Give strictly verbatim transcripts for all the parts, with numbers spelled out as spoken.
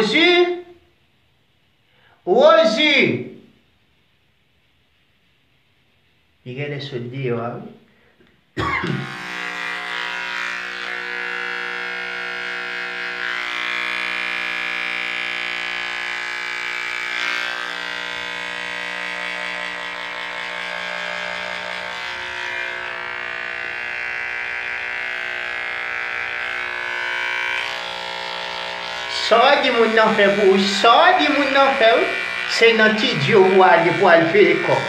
Rosie, Rosie. Li genlè sot deyò a, wi. Sa w di moun nan fè pou ou, sa w di moun nan fè, wi, se nan ti dye w pou ale, pou al peye kòb.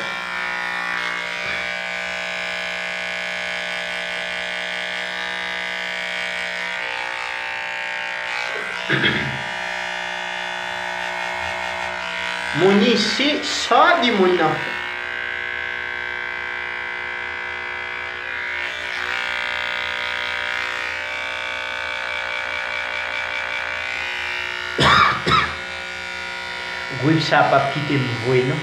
Moun isi, sa w di moun nan fè. Gwip sa p ap kite m vre non.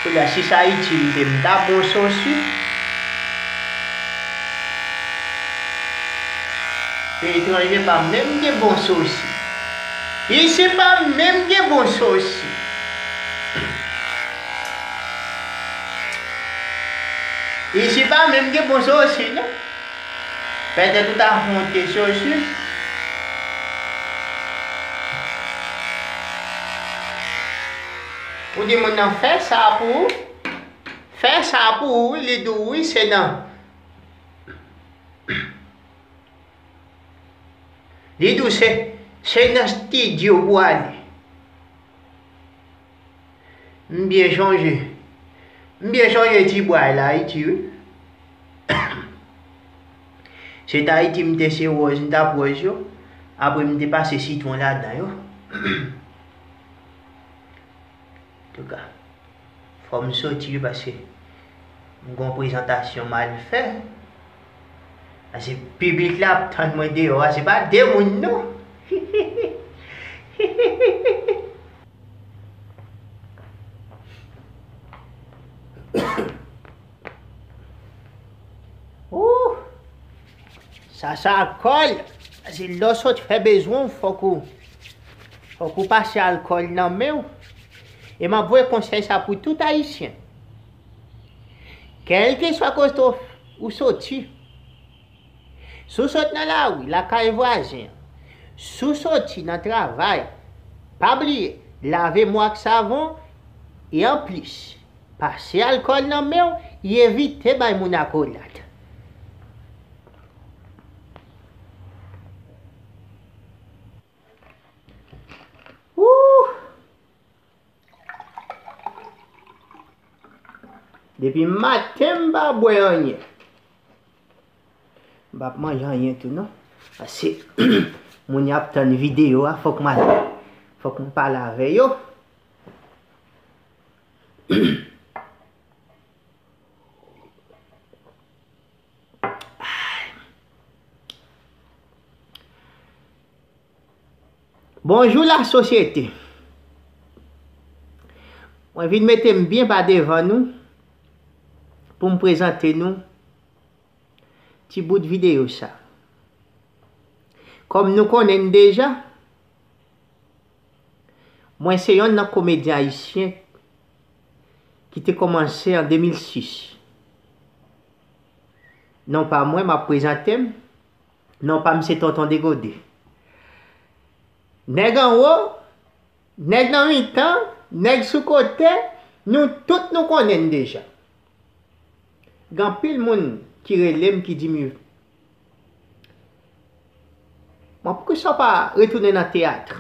Kounye a, si se Ayiti m te, m ta bon sosi. Peyi etranje pa menm gen bon sosi. Isi pa menm gen bon sosi. Isi pa menm gen bon sosi non. Petèt ou ta fè yon ti sosi. Ou di moun nan fè sa pou ou. Fè sa pou ou, wi, li di w wi, se nan. Li di w se, se nan estidyo pou ale. M byen chonje. M byen chonje ti bway la, Ayiti, wi. Se t Ayiti m te se wòz, m t ap wòz yo. Apre m te pase sitwon ladan yo. Antouka, fò m soti wi, paske m gon prezantasyon m al fè. Paske piblik la ap tann mwen deyò a, se pa de moun non. Ooh! Sa, sa alkòl. Paske lè w sot fè bezwen w, fòk ou, fòk ou pase alkòl nan men w. E m ap voye konsèy sa pou tout Ayisyen. Kèlkeswa kote w, ou soti, si w sot nan lari, lakay vwazen an, si w soti nan travay, pa bliye, lave men w ak savon, e anplis, pase alkòl nan men w, e evite bay moun akolad. Ooh! Depi maten m pa bwè anyen. M p ap manje anyen tou non. Paske moun y ap tann videyo a, fòk m al, fòk m pale avè yo. Bonjou lasosyete. Mwen vin mete m byen pa devan nou pou m prezante nou ti bout videyo sa. Kòm nou konnen m deja, mwen se yonn nan komedyen ayisyen ki te kòmanse an de mil sis. Non pa mwen, m ap prezante m. Non pa m se Tonton Degode. Nèg anwo, nèg nan mitan, nèg sou kote, nou tout nou konnen n deja. Gen anpil moun ki rele m, ki di m, "Bon, poukisa w pa retounen nan teyat?"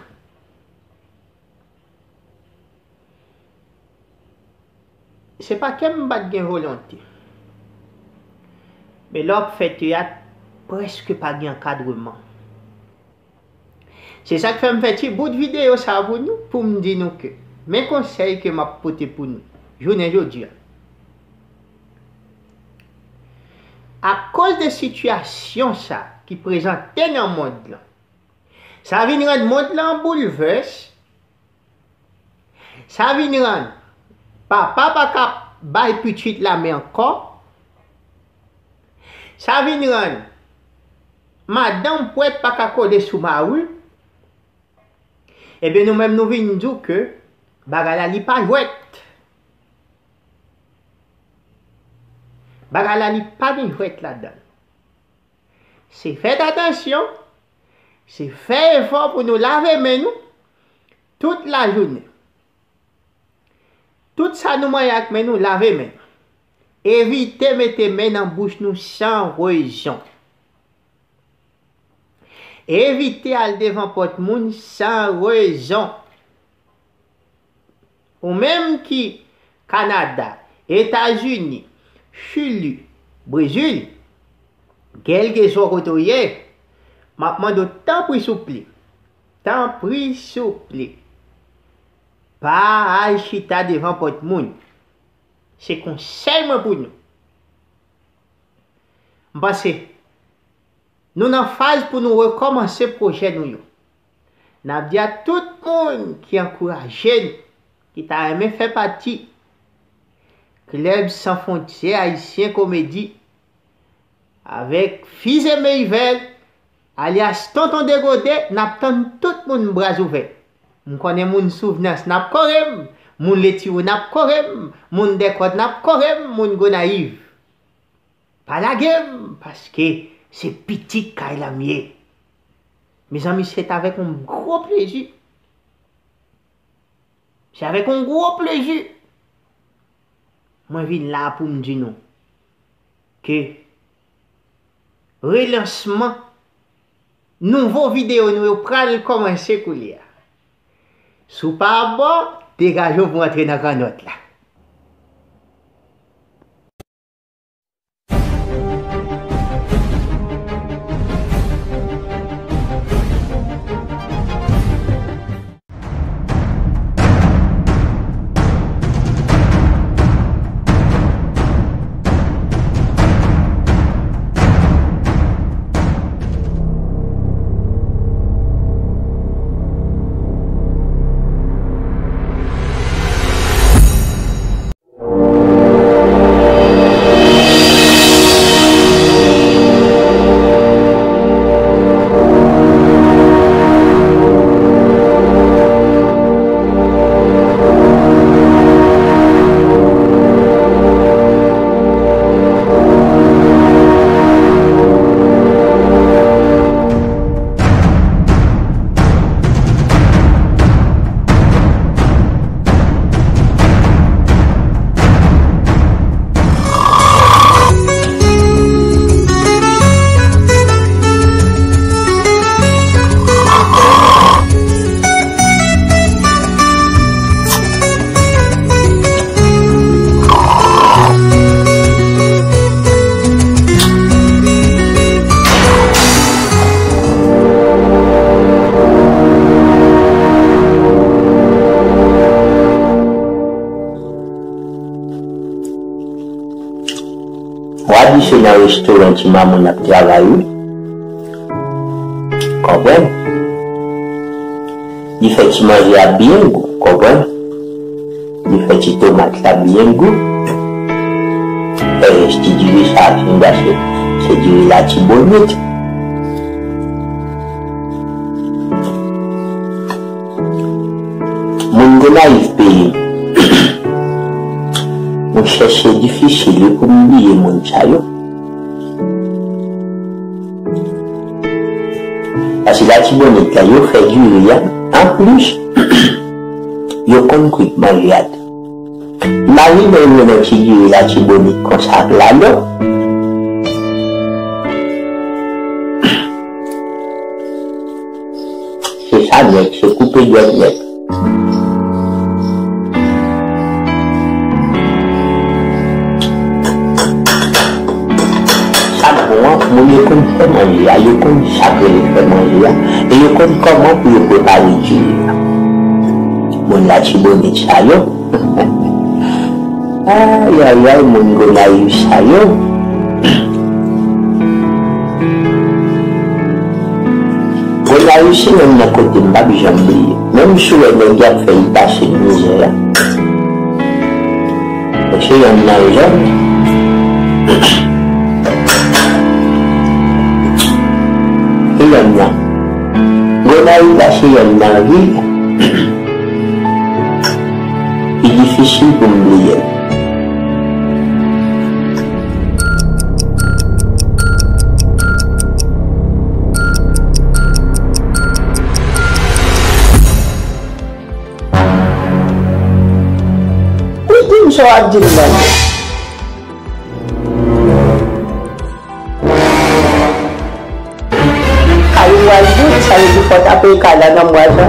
Se pa ke m pa t gen volonte. Men lè w ap fè teyat, prèske pa gen ankadreman. Se sa k fè m fè ti bout videyo sa a pou nou, pou m di nou ke men konsèy ke m ap pote pou nou jounen jodi a. Akoz de sitiyasyon sa ki prezante nan mond lan, sa vin rann mond lan boulvès. Sa vin rann papa pa ka bay pitit la men ankò. Sa vin rann madanm pwèt pa ka kole sou mari, ebyen nou menm nou vin di w ke bagay la li pa jwèt. Bagay la li pa gen jwèt ladan l. Se fè atansyon, se fè efò pou nou lave men nou tout lajounen. Tout sa nou manyen ak men nou, lave men nou. Evite mete men nan bouch nou san rezon. Evite al devan pòt moun san rezon. Ou menm ki Kanada, Etazini, Chili, Brezil, kèlkeswa kote w ye, m ap mande w tanpri souple, tanpri souple, pa al chita devan pòt moun. Se konsèy mwen pou nou. M panse nou nan faz pou nou rekòmanse pwojè nou yo. N ap di a tout moun ki ankouraje n, ki ta renmen fè pati Klèb San Fwontyè Ayisyen Komedi, avèk Fize Meyvèl, alyas Tonton Degode, n ap tann tout moun bra ouvè. M konnen moun Souvnans n ap kore m, moun Letiwo n ap kore m, moun Dèkòt n ap kore m, moun Gonayiv. Pa lage m, paske se pitit kay la m ye. Mezanmi, se t avèk yon gwo plezi. Se avèk yon gwo plezi mwen vin la pou m di nou ke relansman nouvo videyo nou yo pral kòmanse koulye a. Si w pa abò, degaje w pou w antre nan kannòt la. W a di se nan restoran Ti Mamoun l ap travay, wi. Konprann? Li fè ti manje a byen gou, konprann? Li fè ti tomat la byen gou. Fè ti diri sa a fin gache. Se diri Latibonit. Moun Gonayiv peyi m. Monchè, se difisil, wi, pou m bliye moun sa yo. Paske Latibonit la, yo fè diri a. Anplis, yo konn kwit manje a tou. Imajine w jwenn yon ti diri Latibonit konsa ak ladon. Se sa nèt, se koupe dwèt nèt. Sa k bon an, moun yo konn fè manje a, yo konn sa k rele fè manje a, e yo konn kòman pou yo prepare diri a. Moun Latibonit sa yo. Ayayay, moun Gonayiv sa yo. Gonayiv se youn nan kote m p ap janm bliye. Menm si w wè nèg y ap fè y pase mizè a, men se youn nan zòn. Cheyèl nan vil, li difisil pou m bliye l. Ou di m sa w ap di m nan. Kay ou pral bout, sa vle di fò w tape kay la nan mwa sa.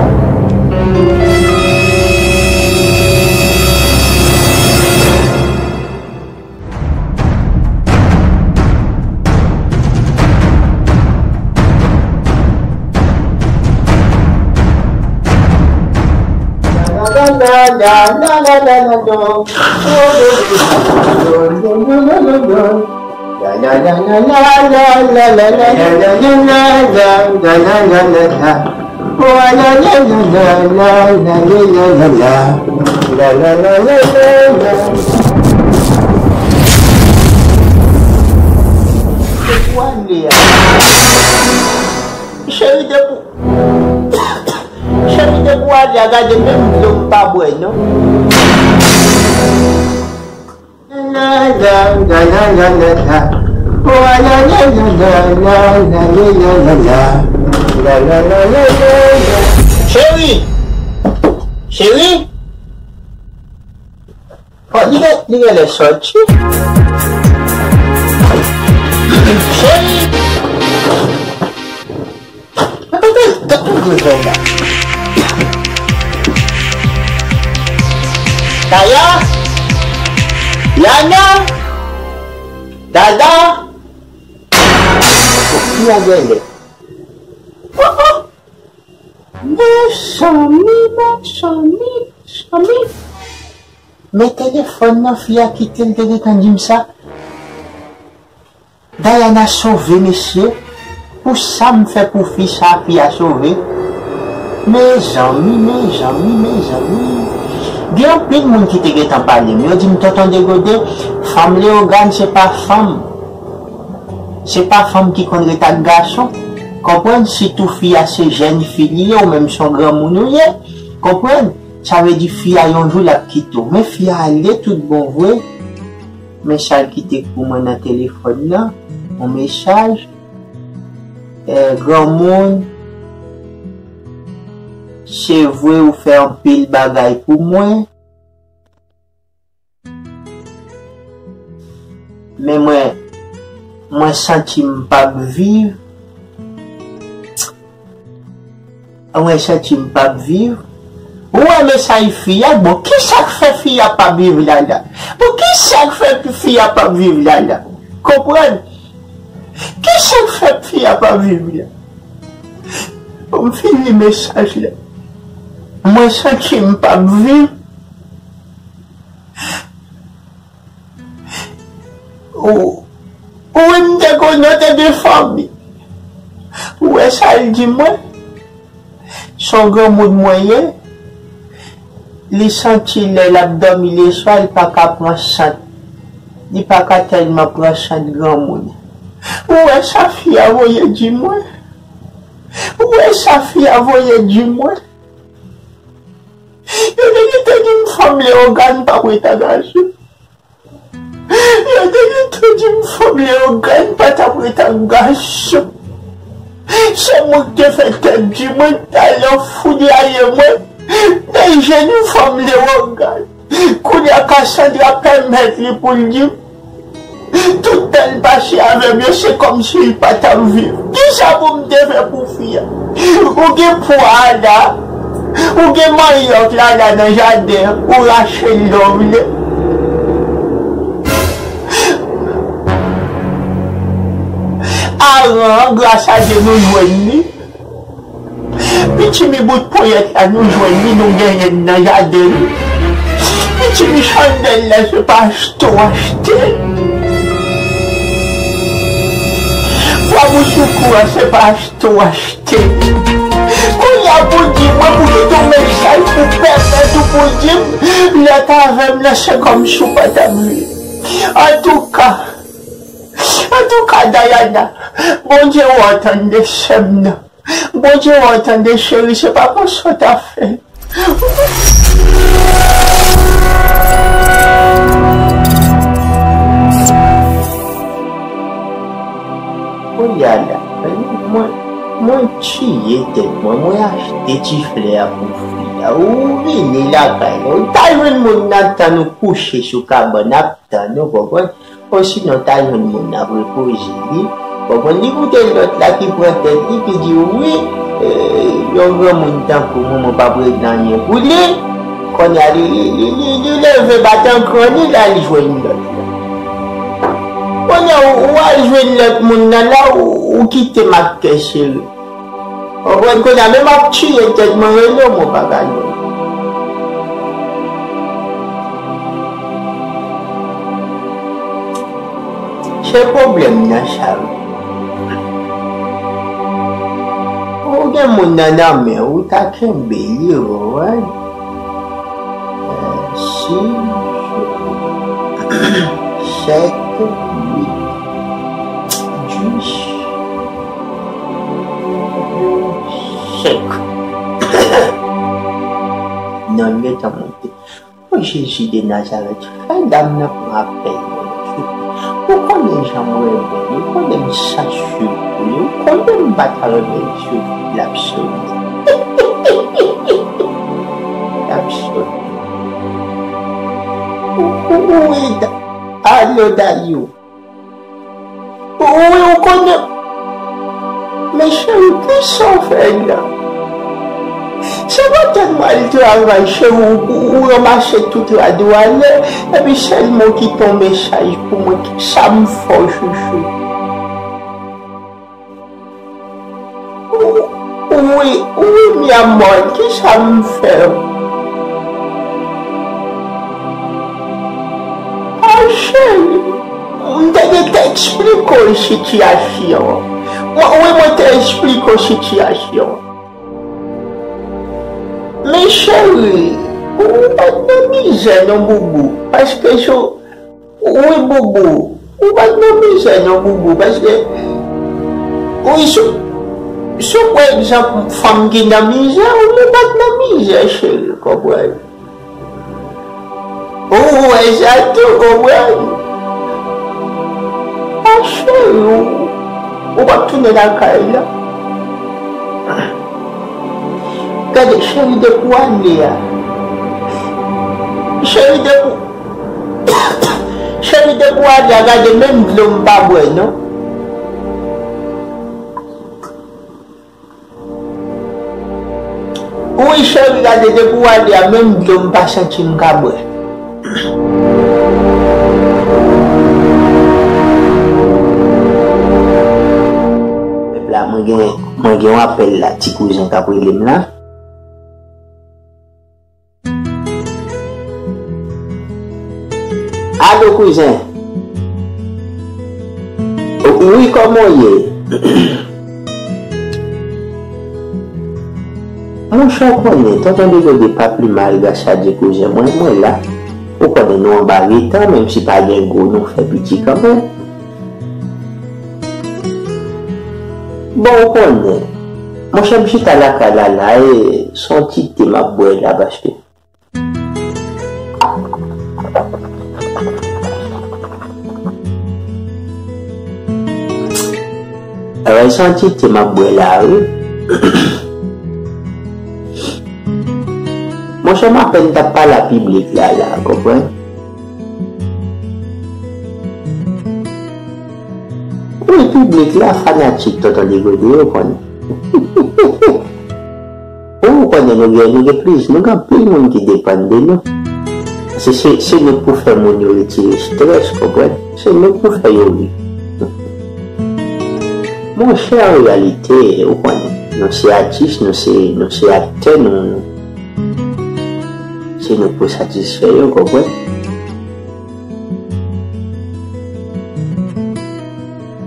Cheri, depi, cheri, depi w ale a, gade menm dlo m pa bwè, non. Cheri! Cheri! Oh, li gen, li genlè sòti. Cheri! Tande, tande, tande, tande. Daya, Yana, Dada. Ki a genlè? Oh, oh. Mezanmi, mezanmi, mezanmi. Men telefòn nan, fi a kite l te gentan di m sa. Dayana sove, mesye. Pou sa m fè pou fi sa, fi a sove. Mezanmi, mezanmi, mezanmi. Gen anpil moun ki te gentan pale m. Yo di m, Tonton Degode, fanm Leyogàn se pa fanm. Se pa fanm ki konn ret ak gason. Konprann, sitou fi a se jèn fi li ye, ou menm se yon granmoun ou ye. Konprann? Sa vle di fi a yon jou l ap kite w. Men fi a ale tout bon vre. Men sa l kite pou mwen nan telefòn nan, yon mesaj. Eh, granmoun, se vre ou fè anpil bagay pou mwen. Men mwen, mwen santi m p ap viv. Mwen santi m p ap viv. Ou wè mesaj fi a? Bon, kisa k fè fi a p ap viv la la? Bon, kisa k fè fi a p ap viv la la? Konprann? Kisa k fè fi a p ap viv la? Bon, m fin li mesaj la. Mwen santi m p ap viv. Ou, ou wè m te konn nan tande fanmi. Ou wè sa l di mwen? Se yon granmoun mwen ye. Li santi lè l ap dòmi leswa, li pa ka pran sant. Li pa ka tèlman pran sant granmoun. Ou wè sa fi a voye di mwen? Ou wè sa fi a voye di mwen? Yo te gentan di m fanm Leyogàn pa ret ak gason. Yo te gentan di m fanm Leyogàn pa t ap ret ak gason. Se mwen ki te fè tèt di mwen, talè w foudwaye mwen, de jèn fanm Leyogàn. Kounye a Cassandra pèmèt li pou l di m, tout tan l pase avè m yo, se kòmsi l pa t ap viv. Kisa pou m te fè pou fi a? Ou gen pwa a la, ou gen manyòk la la nan jaden, ou rache l lè w vle. Aran an, gras a Dye, nou jwenn li. Pitimi bout ponyèt la, nou jwenn li, nou genyen l nan jaden nou. Pitimi chandèl la, se pa achte w achte l. Bwa bout soukou a, se pa achte w achte l. Kounye a pou di mwen, pou kite yon mesaj, pou pèmèt ou pou di m, lè w t avè m nan, se kòmsi w pa t ap viv. Antouka, antouka, Dayana, Bondye wè w tande sè m nan. Bondye wè w tande, cheri, se pa pou sa w ta fè. Kounye a la, mwen, mwen tiye tèt mwen, mwen achte ti flè a pou fi a. Ou vini lakay la, ou ta jwenn moun nan tann ou kouche sou kabann ap tann ou, konprann? Osinon, ta jwenn moun nan ap repoze li. Konprann? Li koute lòt la ki pran tèt li, ki di, wi, eh, yon granmoun tankou mwen, mwen p ap regle anyen pou li. Kounye a, li, li, li, li, li leve bat an kran li, l al jwenn lòt la. Kounye a, ou, ou al jwenn lòt moun nan la, ou, ou kite m ak kè sere. Konprann? Kounye a, menm ap tiye tèt mwen, rele w, mwen pa ka jwenn. Se pwoblèm nan sa, wi. Ou gen moun nan nan men, ou ta kenbe li, ou wè. Si, sèt, uit, dis, senk. Non, li gentan monte. O Jezi de Nazarèt, fè dam nan pran apèl mwen, souple. Ou konnen jan mwen renmen li, ou konnen m sa swiv pou li, ou konnen m pa ta renmen li, souple, l ap sone. L ap sone. Ou, ou, ou, wi, Da-, alo, Dayou. Wi, ou konnen. Men cheri, kisa w fè la? Se maten m al travay, cheri, ou, ou ranmase tout rad ou ale, epi sèlman w kite yon mesaj pou mwen. Kisa m fè w, chouchou? Wi, wi, mi amor, kisa m fè w? A, cheri, m te gen te eksplike w sitiyasyon an. Mwen, wi, mwen te eksplike w sitiyasyon an. Men cheri, ou pa t nan mizè non, boubou. Paske sou Wi, boubou. Ou pa t nan mizè non, boubou, paske, wi, sou, sou pa egzanp fanm ki nan mizè, ou menm pa t nan mizè, cheri, konprann. Ou wè sa tou, konprann. A, cheri, ou, ou p ap tounen lakay la. Gade, cheri, depi w ale a. Cheri, depi Cheri, depi w ale a, gade, menm dlo m pa bwè, non. Wi, cheri, gade, depi w ale a, menm dlo m pa santi m ka bwè. Pèp la, mwen gen, mwen gen yon apèl la, ti kouzen k ap rele m la. Alo, kouzen. Wi, kòman w ye? Monchè, w konnen, Tonton Degode pa pi mal, gras a Dye, kouzen mwen, mwen la. Ou konnen nou anba letan, menm si pa gen gwo, nou fè piti kanmenm. Bon, ou konnen, monchè, m chita lakay la la, e se yon ti te m ap bwè la, paske Alò, se yon ti te m ap bwè la, wi. Monchè, m apèn t ap pale a piblik la, la, konprann? Wi, piblik la fanatik Tonton Degode, yo konnen. Ou konnen nou gen, nou gen pliz, nou gen anpil moun ki depann de nou. Se, se, se nou k pou fè moun yo retire estrès, konprann? Se nou k pou fè yo ri. Monchè, an reyalite, ou konnen, nou se atis, nou se, nou se aktè, nou, nou, se nou k pou satisfè yo, konprann?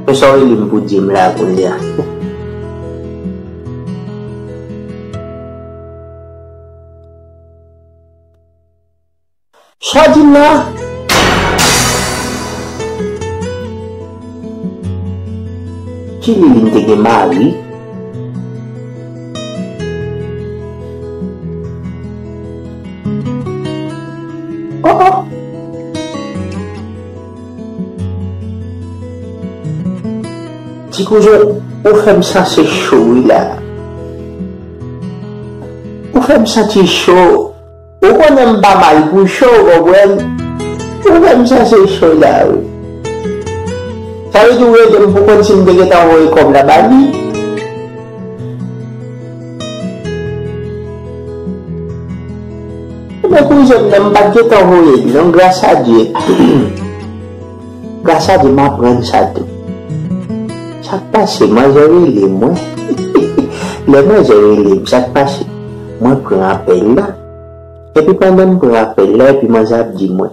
Men sa w rele m pou di m la kounye a? Sa w di m la? Ti Lili m te gen mari. Ti kouzen, ou fè m sanse cho wi la. Ou fè m santi cho. Ou konnen m pa mal pou cho, ou konprann? Ou fè m sanse cho la wi. Sa vle di ou rele m pou konn si m te gentan voye kòb la ba li? Ebyen kouzen m nan, m pa t gentan voye l non, gras a Dye. Gras a Dye m aprann sa tou. Sa k pase, manzè rele mwen. Lè manzè rele m, sa k pase? Mwen pran apèl la. Epi pandan m pran apèl la, epi manzè ap di mwen,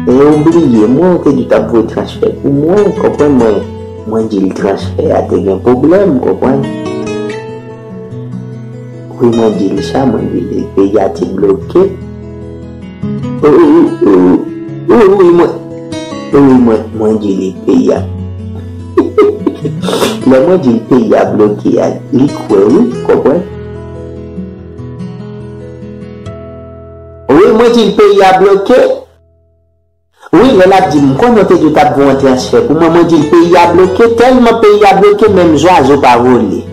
e ou bliye mwen, ou te di w t ap voye transfè pou mwen, konprann mwen. Mwen di l transfè a te gen pwoblèm, konprann. Wi, mwen di l sa, mwen di l peyi a te bloke. Wi, wi, wi, wi, wi, mwen, wi, mwen, mwen di li peyi a. Lè mwen di l peyi a bloke a, li kwè, wi, konprann. Wi, mwen di l peyi a bloke. Wi, lè l ap di m, konnen w te di w t ap voye yon transfè pou mwen, mwen di l peyi a bloke, tèlman peyi a bloke, menm zwazo pa vole.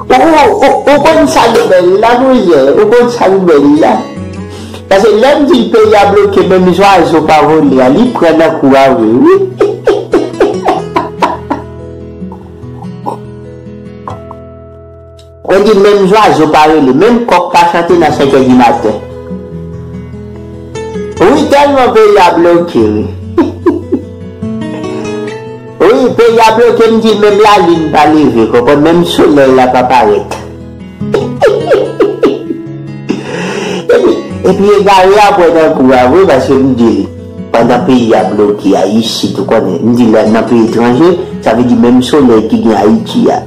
Ou, ou, ou, ou konn sa k bèl la, monchè, ou konn sa k bèl la. Paske lè m di l peyi a bloke, menm zwazo pa vole a, li pran nan kou a vre, wi. Mwen di menm zwazo pa rele, menm kòk pa chante nan senkè di maten. Wi, tèlman peyi a bloke, wi. Wi, peyi a bloke, m di menm lalin pa leve, konprann, menm solèy la pa parèt. Epi, epi egare a pran nan kou a vre, paske m di l, pandan peyi a bloke a, isit, ou konnen, m di l nan peyi etranje, sa vle di menm solèy ki gen Ayiti a.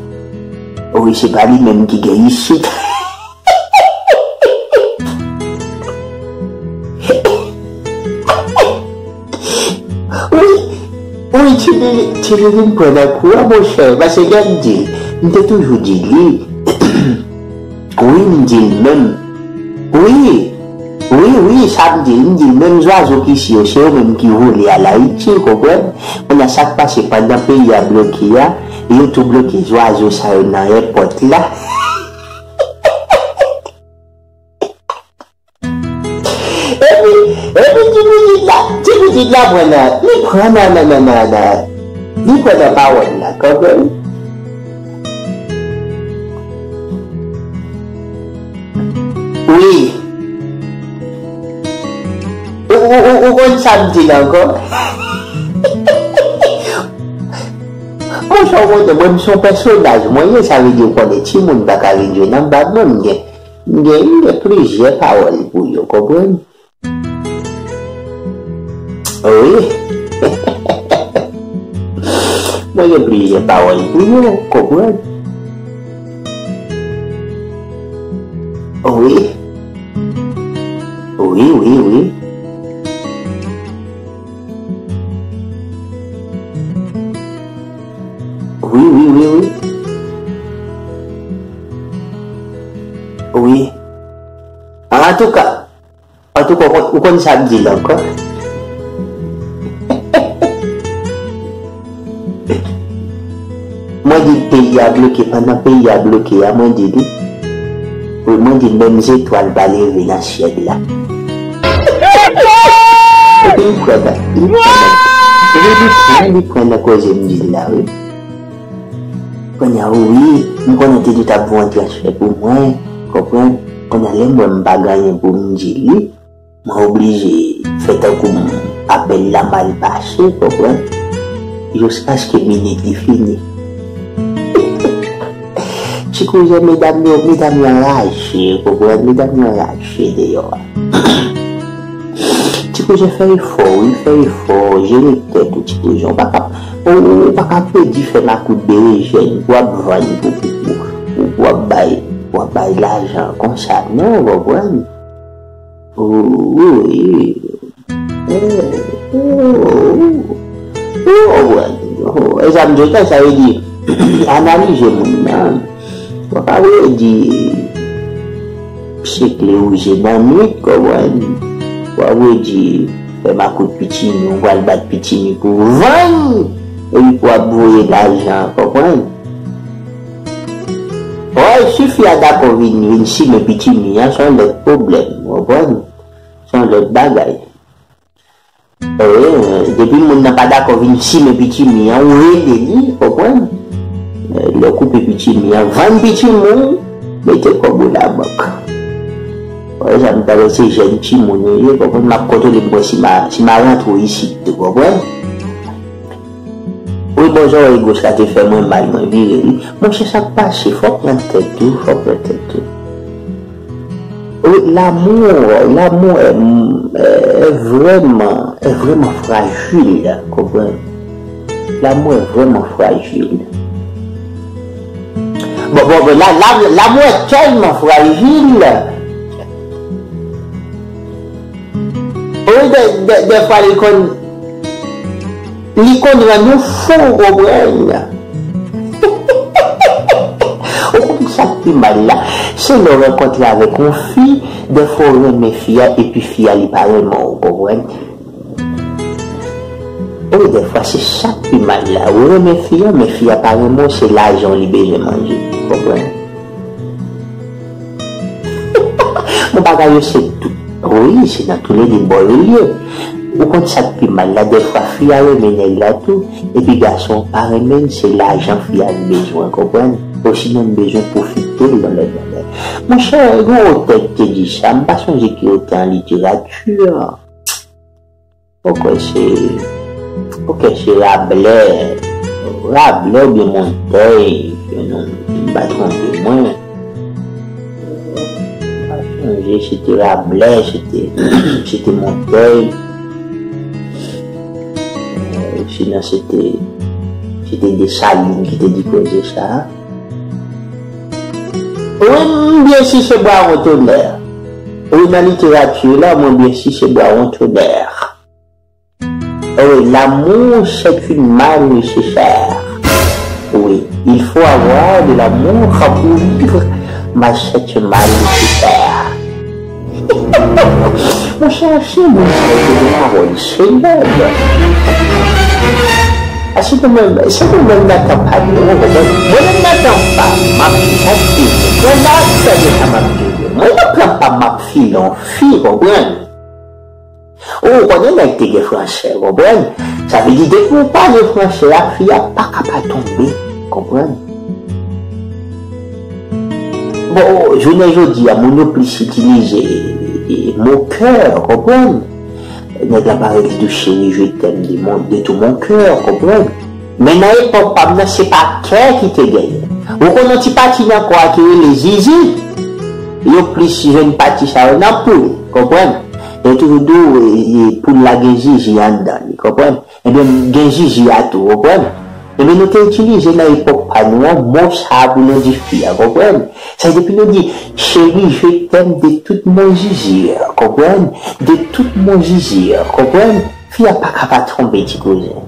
Wi, se pa li menm ki gen isit. Wi, wi, Ti Lili, Ti Lili m pran nan kou a, monchè, paske lè m di l, m te toujou di li, wi, m di l menm, wi, wi, wi, sa m di l, m di l, menm zwazo ki isi yo, se yo menm ki vole al Ayiti, ou konprann? Kounye a, sa k pase pandan peyi a bloke a, yo tou bloke zwazo sa yo nan èpòt la. Epi, epi ti pitit la, ti pitit la pran nan, li pran nan, nan, nan, nan, nan, li pran nan pawòl la, kanmenm. Wi. Ou, ou, ou, ou konn sa m di l ankò? Monchè, ou konnen, mwen, m se yon pèsonaj, mwen ye, sa vle di, ou konnen, timoun pa ka vin jwe nan bab mwen, m gen, m gen, m gen plizyè pawòl pou yo, konprann? Wi. Mwen gen plizyè pawòl pou yo, konprann? Wi. Wi, wi, wi. Wi, wi, wi, wi. Wi. Antouka, Antouka, ou konn, ou konn sa m di l ankò? Mwen di l peyi a bloke, pandan peyi a bloke a, mwen di li, wi, mwen di l menm zetwal pa leve nan syèl la. Epi li pran nan, li pran nan, li pran, li pran nan koze m di l la, wi. Kounye a, wi, m konnen w te di w t ap voye yon transfè pou mwen, konprann? Kounye a, lè m wè m pa gen anyen pou m di li, mwen oblije fè tankou m, apèl la mal pase, konprann? Jiskaske minit li fini. Ti kouzen medam yo, medam yo anraje, konprann? Medam yo anraje deyò a. Ti kouzen fè efò, wi, fè efò, jere tèt ou, ti kouzen. Ou pa ka, ou, ou pa ka pedi fè makout berejèn pou w ap vann, pou, pou, pou, pou w ap bay, pou w ap bay lajan konsa, non, ou konprann? Wi. Eh, oh, oh, oh, oh, e sa m di w, sa vle di, analize moun nan. Ou pa vle di sekle wouze nan nwit, konprann? Ou pa vle di Fè makout pitimi, ou pral bat pitimi pou vann, epi pou ap voye lajan, konprann? Wi, si fi a dakò vin, vin simen pitimi an, se yon lòt pwoblèm, konprann? Se yon lòt bagay. Wi, depi moun nan pa dakò vin simen pitimi an, ou rele li, konprann? Lè w koupe pitimi an, vann pitimi w, mete kòb ou labank. Wè, sa m ta wè se jèn timoun yo ye, konprann? M ap kontwole m wè si m a, si m a rantre isit tou, konprann? Wi, bon, zòrèy goch la te fè mwen mal, mwen vire li. Monchè, sa k pase? Fò w pran tèt ou, fò w pran tèt ou. Wi, lanmou, lanmou è, è vrèman, è vrèman frajil, konprann? Lanmou è vrèman frajil. Bon, bon, bon, la, la, lanmou è tèlman frajil. Wi, dè, dè, dèfwa li konn, li konn rann ou fou, ou konprann? Ou konn sa k pi mal la? Se lè w rankontre avèk yon fi, dèfwa w renmen fi a, epi fi a li pa renmen w, ou konprann? Wi, dèfwa se sa k pi mal la. Ou renmen fi a, men fi a pa renmen w, se lajan w li bezwen manje, ou konprann? Bon, bagay yo se tou. Wi, se nan toulède bò yo ye. Ou konn sa k pi mal la, dèfwa fi a renmen nèg la tou, epi gason an pa renmen l, se lajan fi a li bezwen, konprann? Osinon li bezwen pwofite l nan lòt bagay. Monchè, gen yon otè ki te di sa, m pa sonje ki otè an literati. Oke, se, oke, se Rablè. Rablè oubyen Montèy, si m pa twonpe mwen. M pa sonje, se te Rablè, se te, se te Montèy. Sinon, se te, se te Desalin ki te di koze sa a. Wi, m byen si se Brawon Tonè. Wi, nan literati la, mwen byen si se Brawon Tonè. Wi, l'amour, c'est une manne nécessaire. Oui, il faut avoir de l'amour pour vivre, mais c'est une manne nécessaire. Monchè, se moun sa yo te gen pawòl, se nèg. A, se nou menm, se nou menm nan tan pa nou, mwen menm nan tan pa m, m ap di sa ki vre. Mwen la, tande sa m ap di. Mwen nan tan pa m, m ap file yon fi, konprann? Ou konnen nèg te gen franchè, konprann? Sa vle di, depi w pale franchè a, fi a pa ka pa tonbe, konprann? Bon, jounen jodi a, moun yo plis itilize, e, mo kè, konprann? Nèg la parèt li di w, chérie, je t'aime de mon, de tout mon cœur, konprann? Men nan epòk pa m nan, se pa kè ki te genyen. Ou konn yon ti pati nan kò a ki rele zizi? Yo plis jwenn pati sa yo nan poul, konprann? Yo toujou di w, e, e, poul la gen zizi anndan li, konprann? Ebyen, gen zizi a tou, konprann? Ebyen, nou te itilize nan epòk pa nou an, mo sa a pou nou di fi a, konprann? Sa vle di, depi nou di, chérie, je t'aime de tout mon zizi, konprann? De tout mon zizi, konprann? Fi a pa ka pa tonbe, ti kouzen.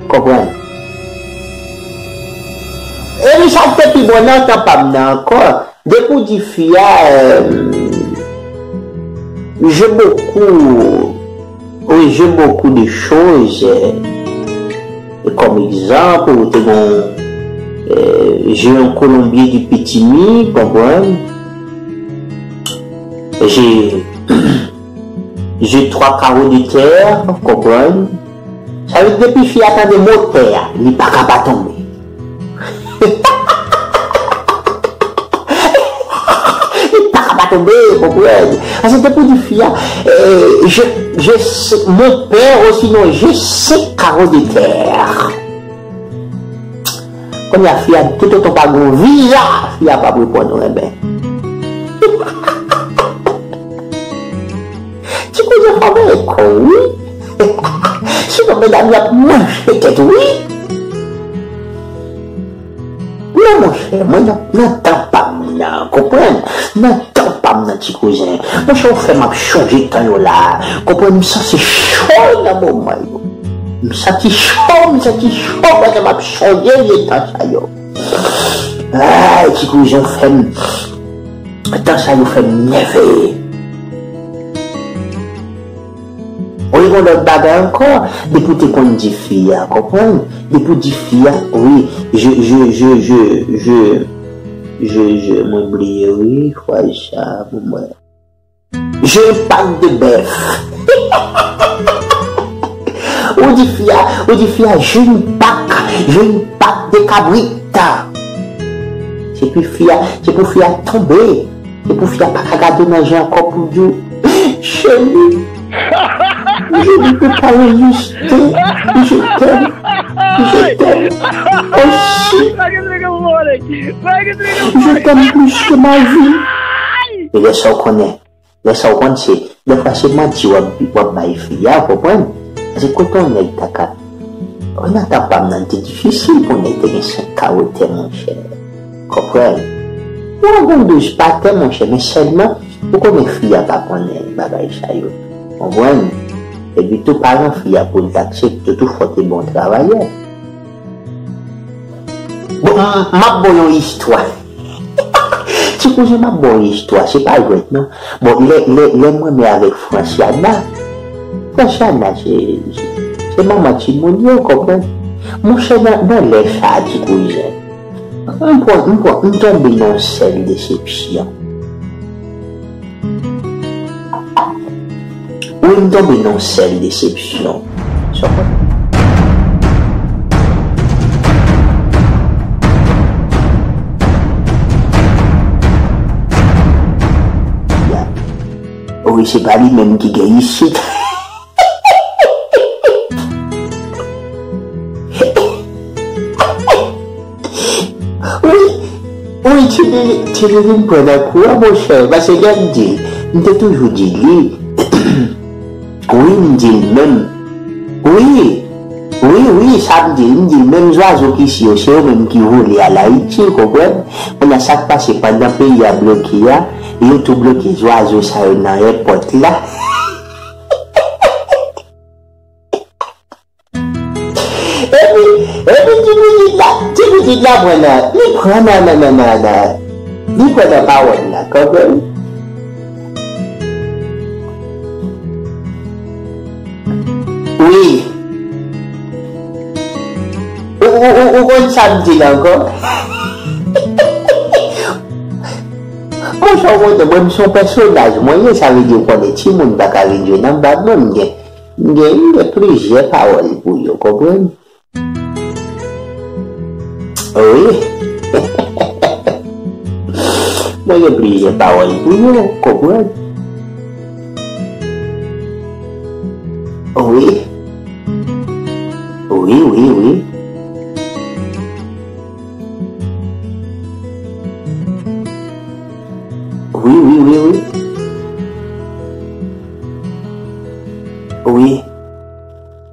Konprann? Epi sa k te pi bon nan tan pa m nan ankò, depi w di fi a, euh, j'ai beaucoup, oui, j'ai beaucoup de choses, euh, comme exemple, ou te gon, euh, j'ai un colombier de pitimi, konprann? J'ai, j'ai trois carreaux de terre, konprann? Sa vle di depi fi a tande mo tè a, li pa ka pa tonbe. Li pa ka pa tonbe, konprann? Paske depi w di fi a, eh, je, je sais, mon père, osinon, je sais carreaux de terre. Kounye a, fi a, toutotan pa gen yon viza, fi a p ap reponn ou, enben. Ti kouzen fò mwen kò w, wi. Sinon, medam yo ap manje tèt ou, wi. Non, monchè, mwen nan, nan tan pa m nan, konprann? Nan tan pa m nan, ti kouzen. Monchè, ou fè m ap chonje tan yo la. Konprann, m santi cho nan moman yo. M santi cho, m santi cho pandan m ap chonje vye tan sa yo. Ay, ti kouzen, ou fè m, tan sa yo fè m nève. Wi, gon lòt bagay ankò, depi w te konn di fi a, konprann? Depi w di fi a, wi, je, je, je, je, je, je, je, mwen bliye, wi, fwa sa, pou mwen. J'ai une patte de bœuf. Ou di fi a, ou di fi a, j'ai une patte, j'ai une patte de cabrite. Se pou fi a, se pou fi a tonbe. Se pou fi a pa ka gade w nan je ankò pou di w, cheri, je ne peux pas résister. Je t'aime, je t'aime aussi. Je t'aime plus que ma vie. E lè sa w konnen, lè sa w konn se, dèfwa se manti w ap, w ap bay fi a, w konprann? Paske kote yon nèg ta ka, Renata pa m nan, li te difisil pou nèg te gen senk kawotè, monchè. Konprann? Ou ap gen douz patè, monchè, men sèlman, ou konnen fi a pa konnen bagay sa yo. Konprann? Epi tou, paran fi a pou l t aksepte, tou fò te bon travayè. Bon, m, m ap ba w yon istwa. Ti kouzen, m ap ba w yon istwa, se pa jwèt non. Bon, lè, lè, lè m renmen avèk Franciana, Franciana se, se, se manman timoun yo, konprann? Monchè, nan, nan lè sa a, ti kouzen, m pran, m pran, m tonbe nan yon sèl desepsyon. Wi, m tonbe nan yon sèl desepsyon. Sa w konn? Ya. Wi, se pa li menm ki gen isit. Wi, wi, Tilili, Tilili m pran nan kou a, monchè, paske lè m di l, m te toujou di li, wi, m di l menm, wi, wi, wi, sa m di l, m di l, menm zwazo ki isi yo, se yo menm ki vole al Ayiti, w konprann? Kounye a, sa k pase pandan peyi a bloke a, yo tou bloke zwazo sa yo nan èpòt la. Epi, epi ti pitit la, ti pitit la pran nan, li pran nan, nan, nan, nan, nan, li pran nan pawòl la, kanmenm. Wi. Ou, ou, ou, ou konn sa m di l ankò? Monchè, w konnen, mwen, m se yon pèsonaj, mwen ye, sa vle di, w konnen, timoun pa ka vin jwe nan m pa, mwen, m gen M gen, m gen plizyè pawòl pou yo, konprann? Wi. Mwen gen plizyè pawòl pou yo, konprann? Wi. Wi, wi, wi. Wi, wi, wi, wi. Wi.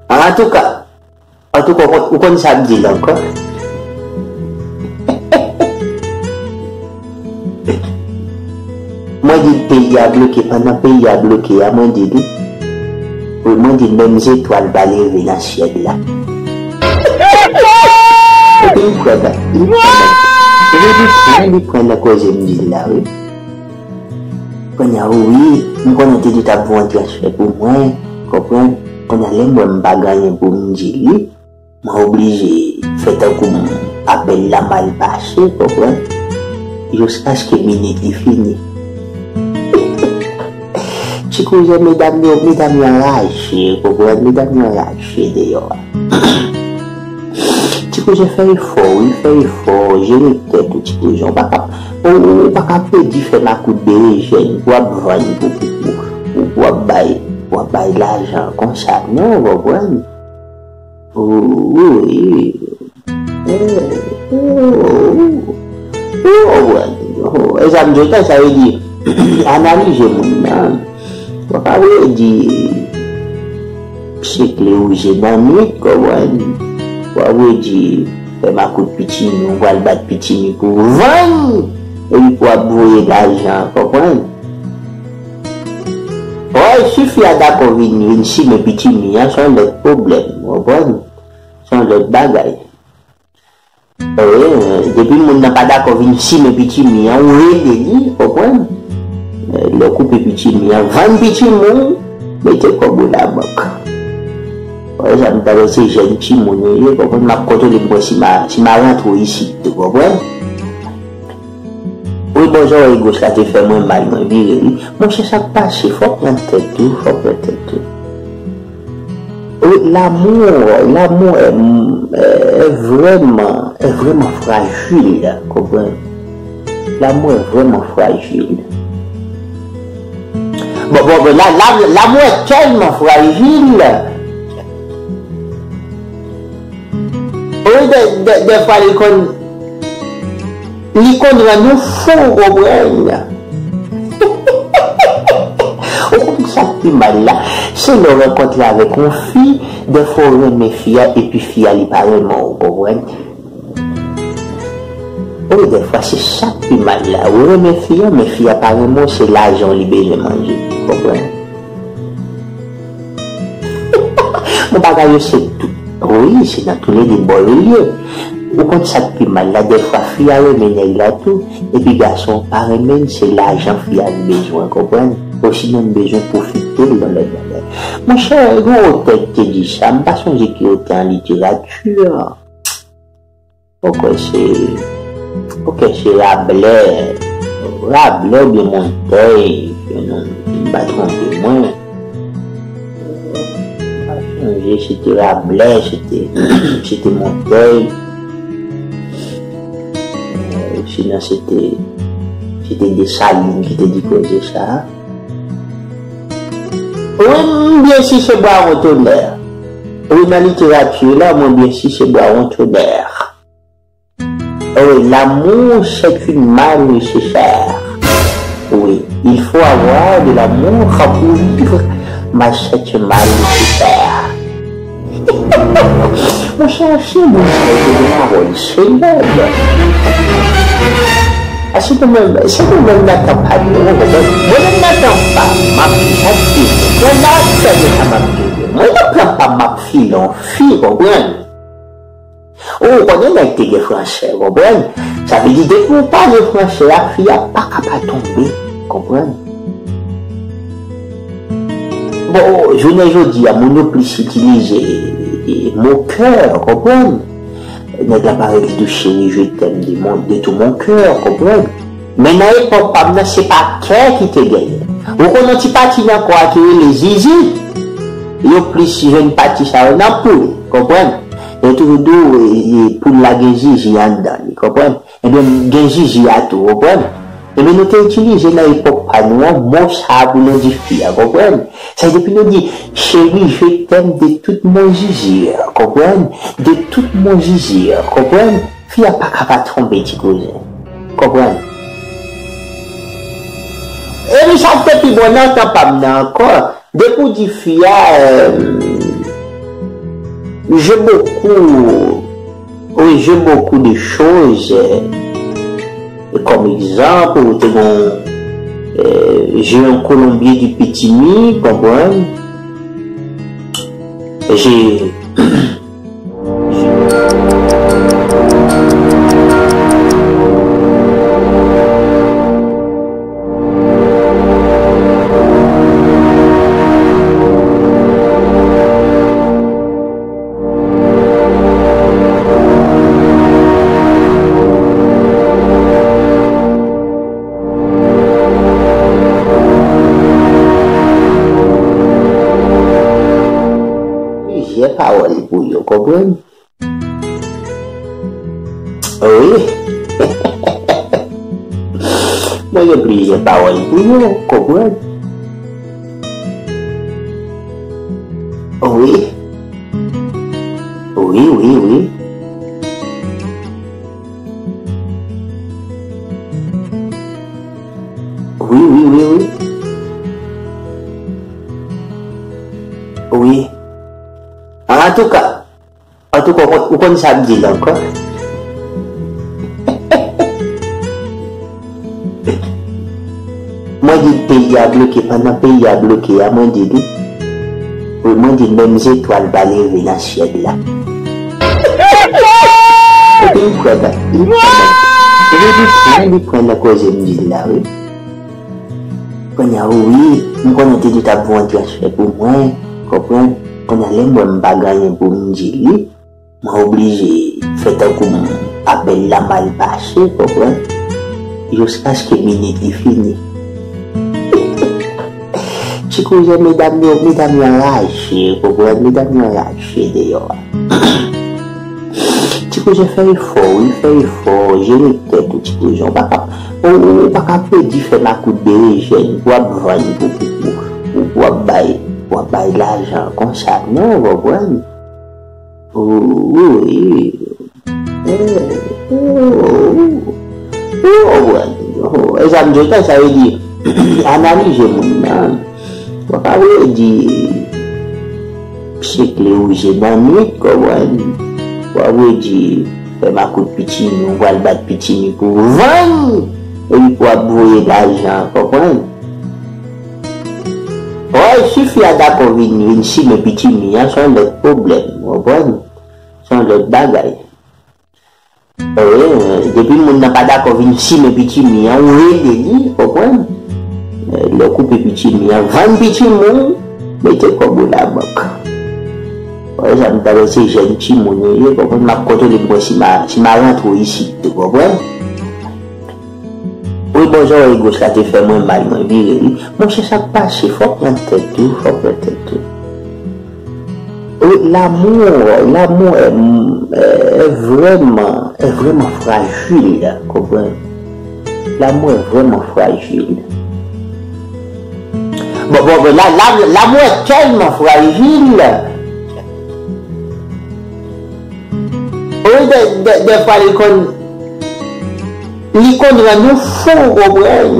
Antouka, antouka, ou konn, ou konn sa m di l ankò? Mwen di l peyi a bloke, pandan peyi a bloke a, mwen di l, wi, mwen di l menm zetwal pa leve nan syèl la. Epi li kwè nan, li kwè nan, epi li kwè, li kwè nan koze m di l la, wi. Kounye a, wi, m konnen w te di w t ap voye yon transfè pou mwen, konprann? Kounye a, lè m wè m pa gen anyen pou m di li, mwen oblije fè tankou m, apèl la mal pase, konprann? Jiskaske minit li fini. Ti kouzen, medam yo, medam yo anraje, konprann? Medam yo anraje deyò a. Ti kouzen, fè efò, wi, fè efò, jere tèt ou, ti kouzen. Ou pa ka, ou, ou, ou pa ka predi fè makout berejèn pou w ap vann, pou, pou, pou, pou, pou w ap bay, pou w ap bay lajan konsa, non, w konprann? Wi, wi. Eh, oh, oh, oh, oh, oh, e sa m di w, sa vle di, analize moun nan. Ou pa predi sekle wouze nan nwit, konprann? Ou pa predi fè makout pitimi, ou pral bat pitimi pou vann, epi pou ap voye lajan, konprann? Wi, si fi a dakò vin, vin simen pitimi an, se yon lòt pwoblèm, konprann? Se yon lòt bagay. Wi, depi moun nan pa dakò vin simen pitimi an, ou rele li, konprann? Lè w koupe pitimi an, vann pitimi w, Mete kòb ou nan bank. Wè sa, m ta wè se jèn timoun yo ye, konprann, m ap kontwole m wè si ma, si ma rantre isit tou, konprann. Wi, bon, zòrèy goch la te fè mwen mal, mwen vire, wi. Monchè, sa k pase, fò w pran tèt ou, fò w pran tèt ou. Wi, l'amour, l'amour est, est vraiment, est vraiment fragile, konprann. L'amour est vraiment fragile. Bon, bon, bon, la, la, l'amour est tellement fragile. Wi, dè, dè, dèfwa li konn, li konn rann nou fou, ou konprann? Ou konn sa k pi mal la? Se lè w rankontre avèk yon fi, dèfwa w renmen fi a, epi fi a li pa renmen w, ou konprann? Wi, dèfwa se sa k pi mal la. Ou renmen fi a, men fi a pa renmen w, se lajan w li bezwen manje, ou konprann? Bon, bagay yo se tou. Wi, se nan toulede bò yo ye. Ou konn sa k pi mal la, dèfwa fi a renmen nèg la tou, epi gason an pa renmen l, se lajan fi a li bezwen, konprann? Osinon li bezwen pwofite l nan lòt bagay. Monchè, gen yon otè ki te di sa, m pa sonje ki otè an literati. Oke, se, oke, se Rablè. Rablè oubyen Montèy, si m pa twonpe mwen. M pa sonje si se te Rablè, si se te, si se te Montèy. Euh, sinon, se te, se te Desalin ki te di koze sa a. Wi, m byen si se Bwawon Tonè. Wi, nan literati la, mwen byen si se Bwawon Tonè. Oui, l'amour, c'est une manne nécessaire. Oui, il faut avoir de l'amour pour vivre. Mais c'est une manne nécessaire. Monchè, se moun sa yo te gen pawòl serye. A, se nou menm, se nou menm nan tan pa nou, mwen menm nan tan pa m, m ap di sa, mwen nan tan de sa m ap di, mwen nan tan pa m, m ap file yon fi, konprann? Ou konnen nèg te gen franchè, konprann? Sa vle di, depi w pale franchè a, fi a pa ka pa tonbe, konprann? Bon, jounen jodi a, moun yo plis itilize, e, mo kè, konprann? Nèg la parèt li di w, chérie, je t'aime de mon, de tout mon cœur, konprann? Men nan epòk pa m nan, se pa kè ki te genyen. Ou konn yon ti pati nan kò a ki rele zizi? Yo plis jwenn pati sa yo nan poul, konprann? Yo toujou di w, e, e, poul la gen zizi anndan li, konprann? Ebyen, gen zizi a tou, konprann? Ebyen, nou te itilize nan epòk pa nou an, mo sa a pou nou di fi a, konprann? Sa vle di, pou nou di, chérie, je t'aime de tout mon zizi, konprann? De tout mon zizi, konprann? Fi a pa ka pa tonbe, ti kouzen. Konprann? Epi sa k te pi bon nan tan pa m nan ankò, depi w di fi a, euh, j'ai beaucoup, oui, j'ai beaucoup de choses, euh, comme exemple, ou te gon, euh, j'ai un colombier du pitimi, konprann? J'ai Plizyè pawòl pou yo, konprann? Wi. Mwen gen plizyè pawòl pou yo, konprann? Wi. Wi, wi, wi. Wi, wi, wi, wi. Wi. Antouka, Antouka, ou konn, ou konn sa m di l ankò? Mwen di l peyi a bloke, pandan peyi a bloke a, mwen di l wi. Wi, mwen di l menm zetwal pa leve nan syèl la. Epi li kwè nan, li kwè nan, epi li kwè, li kwè nan koze m di l la, wi. Kounye a, wi, M konnen Teddy t ap voye yon transfè pou mwen, konprann? Kounye a, lè m wè m pa gen anyen pou m di li, mwen oblije fè tankou m apèl la mal pase, konprann? Jiskaske minit li fini. Ti kouzen, medam yo, medam yo anraje, konprann? Medam yo anraje deyò a. Ti kouzen, fè efò, wi, fè efò, jere tèt ou, ti kouzen. Ou pa ka, ou, ou pa ka predi fè makout berejèn pou w ap vann, pou, pou, pou, pou, pou w ap bay, pou w ap bay lajan konsa, non, konprann? Wi, wi. Eh, oh, oh, oh, oh, e sa m di w, sa vle di, analize moun nan. Ou pa vle di sekle ou je nan nwit, konprann? Ou pa vle di fè makout pitimi, ou pral bat pitimi pou vann, epi pou ap voye lajan, konprann? Wè, si fi a dakò vin, vin simen pitimi an, se yon lòt pwoblèm, konprann? Se yon lòt bagay. Wi, depi moun nan pa dakò vin simen pitimi an, ou rele li, konprann? Lè w koupe pitimi an, vann pitimi w, mete kòb ou labank. Wè, sa m ta wè se jèn timoun yo ye, konprann? M ap kontwole pou wè si m a, si m a rantre isit tou, konprann? Wi, bon, zòrèy goch la te fè mwen mal, mwen vire li. Monchè, sa k pase? Fò w pran tèt ou, fò w pran tèt ou. Wi, lanmou, lanmou è, è vrèman, è vrèman frajil, konprann? Lanmou è vrèman frajil. Bon, bon, bon, la, la, lanmou è tèlman frajil. Wi, dè, dè, dèfwa li konn, li konn rann nou fou, ou konprann?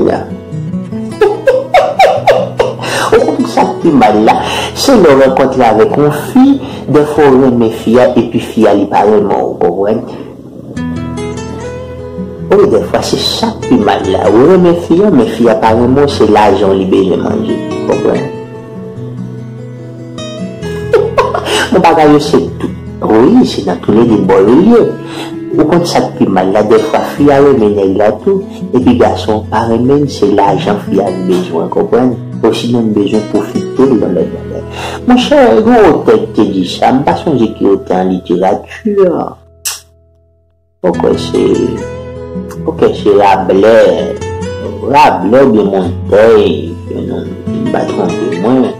Ou konn sa k pi mal la? Se lè w rankontre avèk yon fi, dèfwa w renmen fi a, epi fi a li pa renmen w, ou konprann? Wi, dèfwa se sa k pi mal la. Ou renmen fi a, men fi a pa renmen w, se lajan w li bezwen manje, ou konprann? Bon, bagay yo se tou. Wi, se nan toulede bò yo ye. Ou konn sa k pi mal la, dèfwa fi a renmen nèg la tou, epi gason an pa renmen l, se lajan fi a li bezwen, konprann? Osinon li bezwen pwofite l nan lòt bagay. Monchè, gen yon otè ki te di sa, m pa sonje ki otè an literati. Oke, se, oke, se Rablè. Rablè oubyen Montèy, si m pa twonpe mwen. M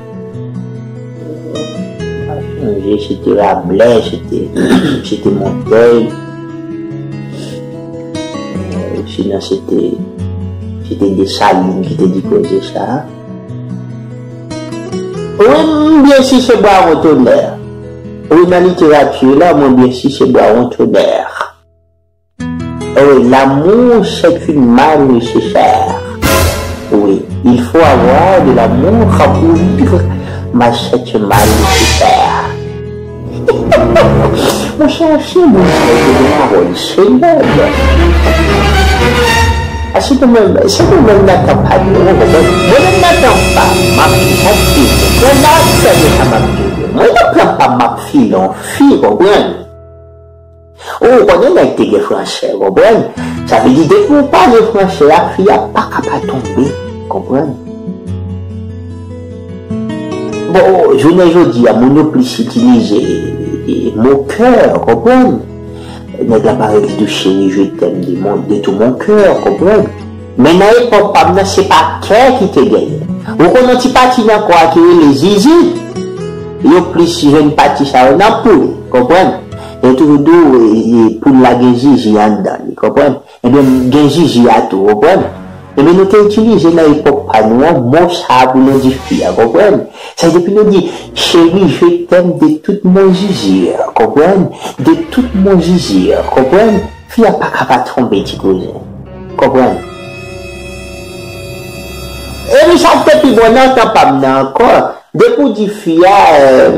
pa sonje, se te Rablè, se te, se te Montèy. Eh, sinon, se te, se te Desalin ki te di koze sa a. Wi, m byen si se Bwawon Tonè. Wi, nan literati la, mwen byen si se Bwawon Tonè. Wi, l'amour, c'est une manne nécessaire. Oui, il faut avoir de l'amour pour vivre, mais c'est une manne nécessaire. Monchè, se moun sa yo te gen pawòl selèb. A, se nou menm, se nou menm nan tan pa nou, ou konprann? Mwen menm nan tan pa m, m ap di sa k pi bon. Mwen nan tan pa m, m ap di, mwen nan tan pa m, m ap file yon fi, konprann? Ou konnen nèg te gen franchè, konprann? Sa vle di, depi w pale franchè ak fi a, pa ka pa tonbe, konprann? Bon, jounen jodi a, moun yo plis itilize, e, mo kè, konprann? Nèg la parèt li di w, chérie, je t'aime de mon, de tout mon cœur, konprann? Men nan epòk pa m nan, se pa kè ki te genyen. Ou konn yon ti pati nan kò a ki rele zizi? Yo plis jwenn pati sa yo nan poul, konprann? Yo toujou di w, e, e, poul la gen zizi anndan li, konprann? Ebyen, gen zizi a tou, konprann? Ebyen, nou te itilize nan epòk pa nou an, mo sa a pou nou di fi a, konprann? Sa vle di, pou nou di, chérie, je t'aime de tout mon zizi, konprann? De tout mon zizi, konprann? Fi a pa ka pa tonbe, ti kouzen. Konprann? Epi sa k te pi bon nan tan pa m nan ankò, depi w di fi a, euh,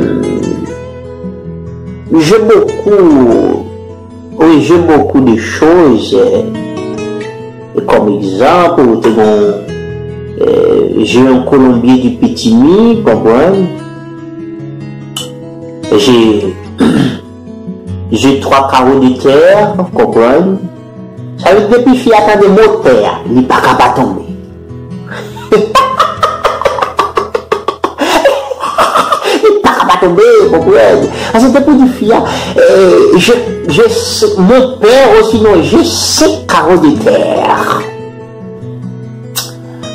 j'ai beaucoup, oui, j'ai beaucoup de choses, euh, comme exemple, ou te gon, euh, j'ai un colombier du Pitimi, konprann? J'ai J'ai trois carreaux de terre, konprann? Sa vle di depi fi a tande mo tè a, li pa ka pa tonbe. Tonbe, konprann. Paske te pou di fi a, eh, je, je, mon père, osinon, je sais carreau de terre.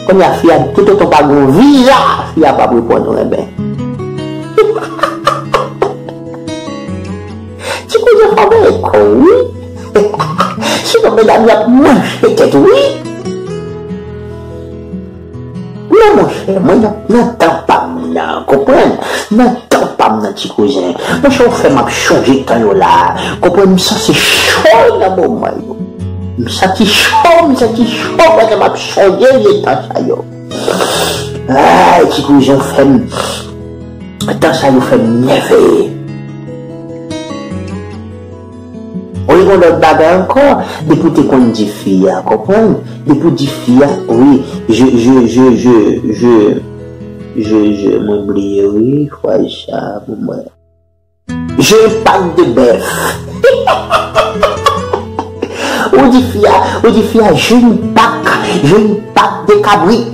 Kounye a, fi a, toutotan pa gen yon viza, fi a p ap reponn ou, enben. Ti koze fò veye kò, wi. Sinon, medam yo ap manje tèt, wi. Non, monchè, mwen nan, nan tan pa m nan, konprann? Nan tan pa m nan, ti kouzen. Monchè, ou fè m ap chonje tan yo la. Konprann, m santi cho nan moman yo. M santi cho, m santi cho pandan m ap chonje vye tan sa yo. Ay, ti kouzen, ou fè m, tan sa yo fè m nève. Ou gen lòt bagay ankò, depi w te konn di fi a, konprann? Depi w di fi a, wi, je, je, je, je, je, je, je, mwen bliye, wi, fraz sa, pou mwen. J'ai une patte de bœuf. Ou di fi a, ou di fi a, j'ai une patte, j'ai une patte de cabrit.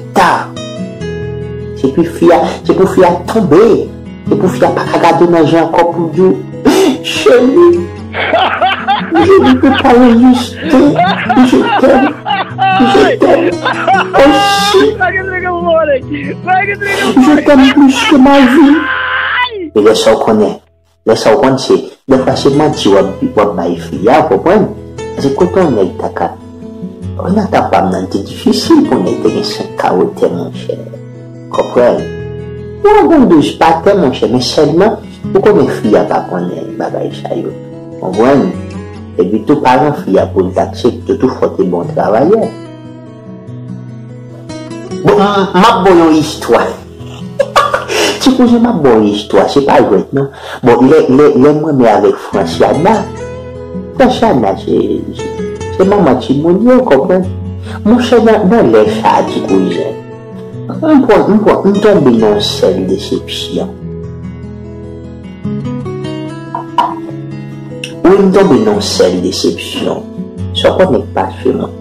Se pou fi a, se pou fi a tonbe. Se pou fi a pa ka gade w nan je ankò pou di w, cheri, je ne peux pas résister. Je t'aime. Je t'aime aussi. Je t'aime plus que ma vie. E lè sa w konnen, lè sa w konn se, dèfwa se manti w ap, w ap bay fi a, w konprann? Paske kote yon nèg ta ka, nan tan pa m nan, li te difisil pou nèg te gen senk kawo tè, monchè. Konprann? Ou ap gen douz patè, monchè, men sèlman, ou konnen fi a pa konnen bagay sa yo. Konprann? Epi tou, paran fi a pou l t aksepte tou fò te bon travayè. Bon, m, m ap ba w yon istwa. Ti kouzen, m ap ba w yon istwa, se pa jwèt non. Bon, lè, lè, lè m renmen avèk Franciana, Franciana se, se, se manman timoun yo, konprann? Monchè, nan, nan lè sa a, ti kouzen, m pran, m pran, m tonbe nan yon sèl desepsyon. Wi, m tonbe nan yon sèl desepsyon. Sa w konnen k pase mwen.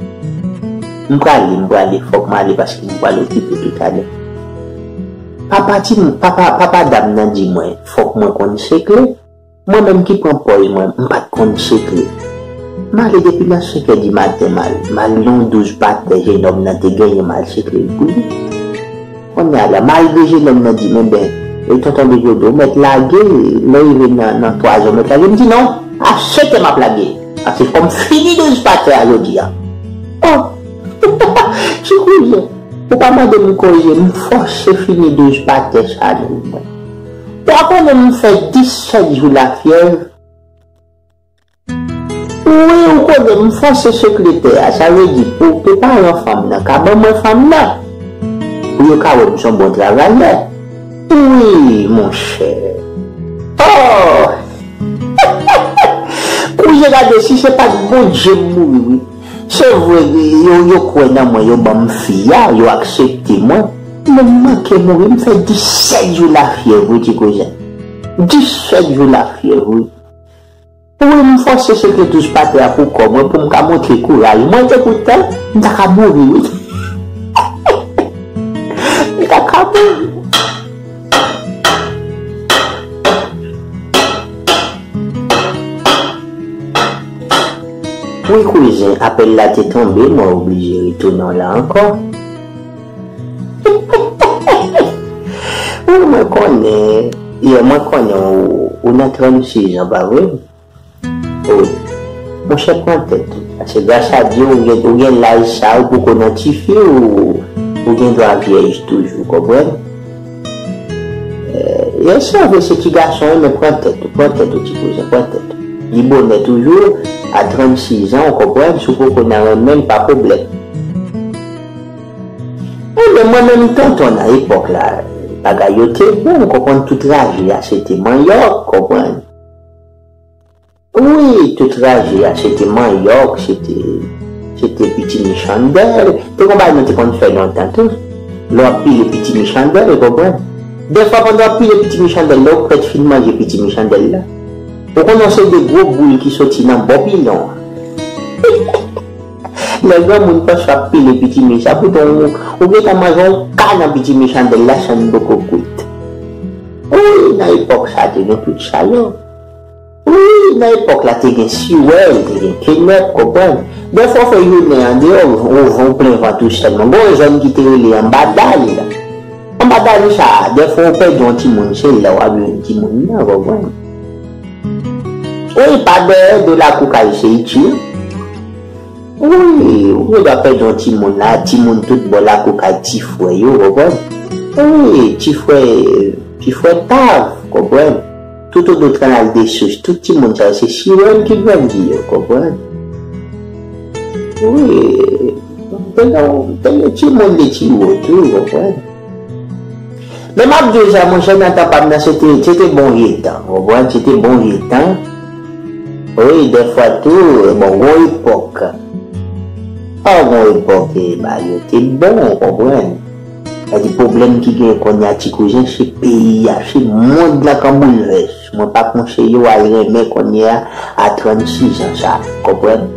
M prale, m prale, fòk m ale paske m pral okipe toutalè. Papa ti, papa, papa dam nan di mwen, fòk mwen konn sekre. Mwen menm ki pran pòz mwen, m pa t konn sekre. M ale depi nan senk è di maten, m al, m al nan yon douz patè, jennòm nan te genyen, m al sekre l pou li. Kounye a la, malgre jennòm nan di m, enben, e tonton Bigodo, ou mèt lage, lè rive nan, nan twazè, ou mèt lage. M di, non, a sèt è m ap lage. Paske fò m fini douz patè a jodi a. Oh! Ti kouzen, ou pa mande m koze, m fòse fini douz patè sa a nan men mwen. Ou pa konnen m fè disèt jou lafyèv? Wi, ou konnen m fòse sekretè a, sa vle di pou, pou paran fanm nan ka ban mwen fanm nan. Pou yo ka wè m se yon bon travayè. Wi, monchè. Oh! Kouzen, gade, si se pa t Bondye m mouri, wi. Se vre, yo, yo kwè nan mwen, yo ban m fi a, yo aksepte mwen. Men m manke mouri, m fè disèt jou lafyèv, wi, ti kouzen. Disèt jou lafyèv, wi. Wi, m fòse sekre douz patè a pou kò mwen, pou m ka montre kouraj mwen, te poutan, m ta ka mouri, wi. M ta ka mouri. Wi, kouzen, apèl la te tonbe, mwen oblije retounen w la ankò. Wi, mwen konnen, yeah, mwen konnen ou, ou nan trannsis an, pa vre? Wi. Monchè, pran tèt ou. Paske gras a Dye, ou gen, ou gen laj sa, ou poko nan tifi, ou, ou gen dwa vyèj toujou, konprann? Eh, e se vre, se ti gason, wi, men pran tèt ou, pran tèt ou, ti kouzen, pran tèt ou. Li bonè toujou, a trannsis an, ou konprann, si w poko nan renmen l, pa pwoblèm. Enben, mwen menm, tonton, nan epòk la, bagay yo te bon, ou konprann, tout traje a, se te manyòk, konprann. Wi, tout traje a, se te manyòk, se te, se te pitimi chandèl. Te gon bagay nou te konn fè lontan tou. Lè w ap pile pitimi chandèl, ou konprann? Dèfwa, pandan w ap pile pitimi chandèl la, ou prèt fin manje pitimi chandèl la. Ou konnen se de gwo boul ki soti nan bò pilon an. Lè granmoun panse w ap pile pitimi sa, poutan ou, ou gentan manje yon ka nan pitimi chandèl la san l poko kwit. Wi, Nan epòk sa, te gen tout chalè. Wi, nan epòk la, te gen siwèl, te gen kenèp, konprann? Dèfwa, w fè jounen andeyò, ou, ou plen vant ou sèlman. Gon zòn ki te rele Anbadal. Anbadal sa, dèfwa, ou pèdi yon timoun, se la w ap jwenn timoun nan, konprann? Wi, pa dèyè do lakou kay se iti. Wi, ou gen dwa pèdi yon timoun la, timoun tout bò lakou kay ti frè yo, konprann? Wi, ti frè, ti frè Tav, konprann? Tout oto Kanal de Sous, tout timoun sa yo, se siwèl ki grandi yo, konprann? Wi, te gen, te gen timoun de Tiwo tou, konprann? Men m ap di w sa, monchè, nan tan pa m nan, se te, se te bon vye tan, w konprann? Se te bon vye tan. Wi, dèfwa tou, bon, gon epòk. An, gon epòk, e, bagay yo te bon, w konprann? Sa di pwoblèm ki gen kounye a, ti kouzen, se peyi a, se mond lan k an boulvès. Mwen pa konseye w al renmen kounye a, a trannsis an sa, konprann?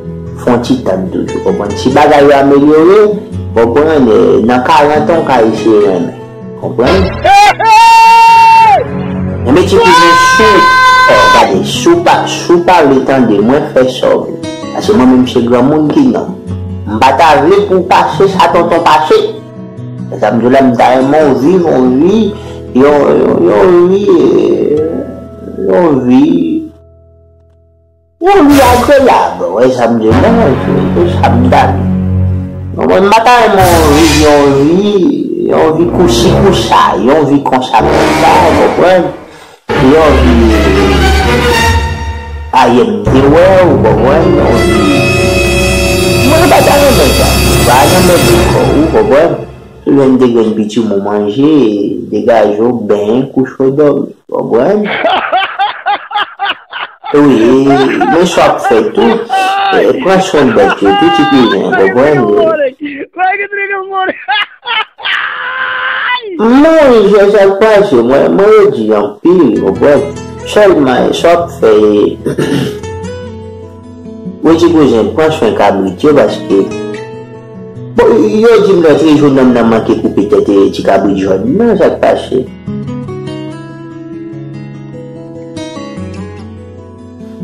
Fè yon ti tann toujou, konprann? Si bagay yo amelyore, konprann, e, nan karant an, w ka eseye renmen, konprann? Enben, ti kouzen, si w, e, gade, si w pa, si w pa vle tande mwen, fè sa w vle. Paske mwen menm, se granmoun ki nonm. M pa ta vle pou w pase sa tonton pase. Sa m di w la, m ta renmen w viv yon vi, yon, yon, yon vi, e, yon vi, yon vi agreyab. Ou wè sa m di w la, se, se sa m ta vle. Mwen, m pa ta renmen w viv yon vi, yon vi kousi kousa, yon vi konsa konsa, w konprann? Yon vi ayè m te wè, w konprann, yon vi. Mwen pa ta renmen sa. Pa janm mete kò w, w konprann? Lè m te jwenn piti w manje, degaje w, benyen, kouche w dòmi, w konprann? Wi, men sa w ap fè tou, e, pran swen bèt yo tou, ti kouzen, w konprann? Mwen, Jezal pase, mwen, mwen redi anpil, w konprann? Sèlman, sa w ap fè, mwen ti kouzen, pran swen kabrit yo, paske, bon, yo di m lòt jou nonm nan manke koupe tèt, e, ti kabrit jòn nan, sa k pase?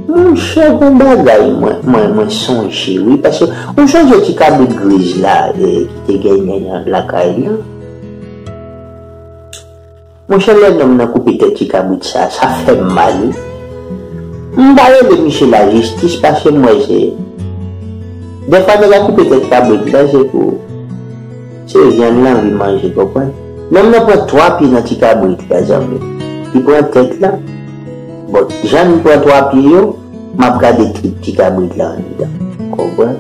Monchè, gon bagay mwen, mwen, mwen sonje, wi, paske ou sonje ti kabrit griz la, e, ki te genyen nan lakay la? Monchè, lè nonm nan koupe tèt ti kabrit sa, sa fè m mal, wi. M pa rele misye lajistis, paske m wè se, dèfwa nèg la koupe tèt kabrit la, se pou Se vyann l anvi manje, konprann? Nonm nan pran twa pye nan ti kabrit la, zanmi. Li pran tèt la. Bon, jan li pran twa pye yo, m ap gade trip ti kabrit la anndan. Konprann?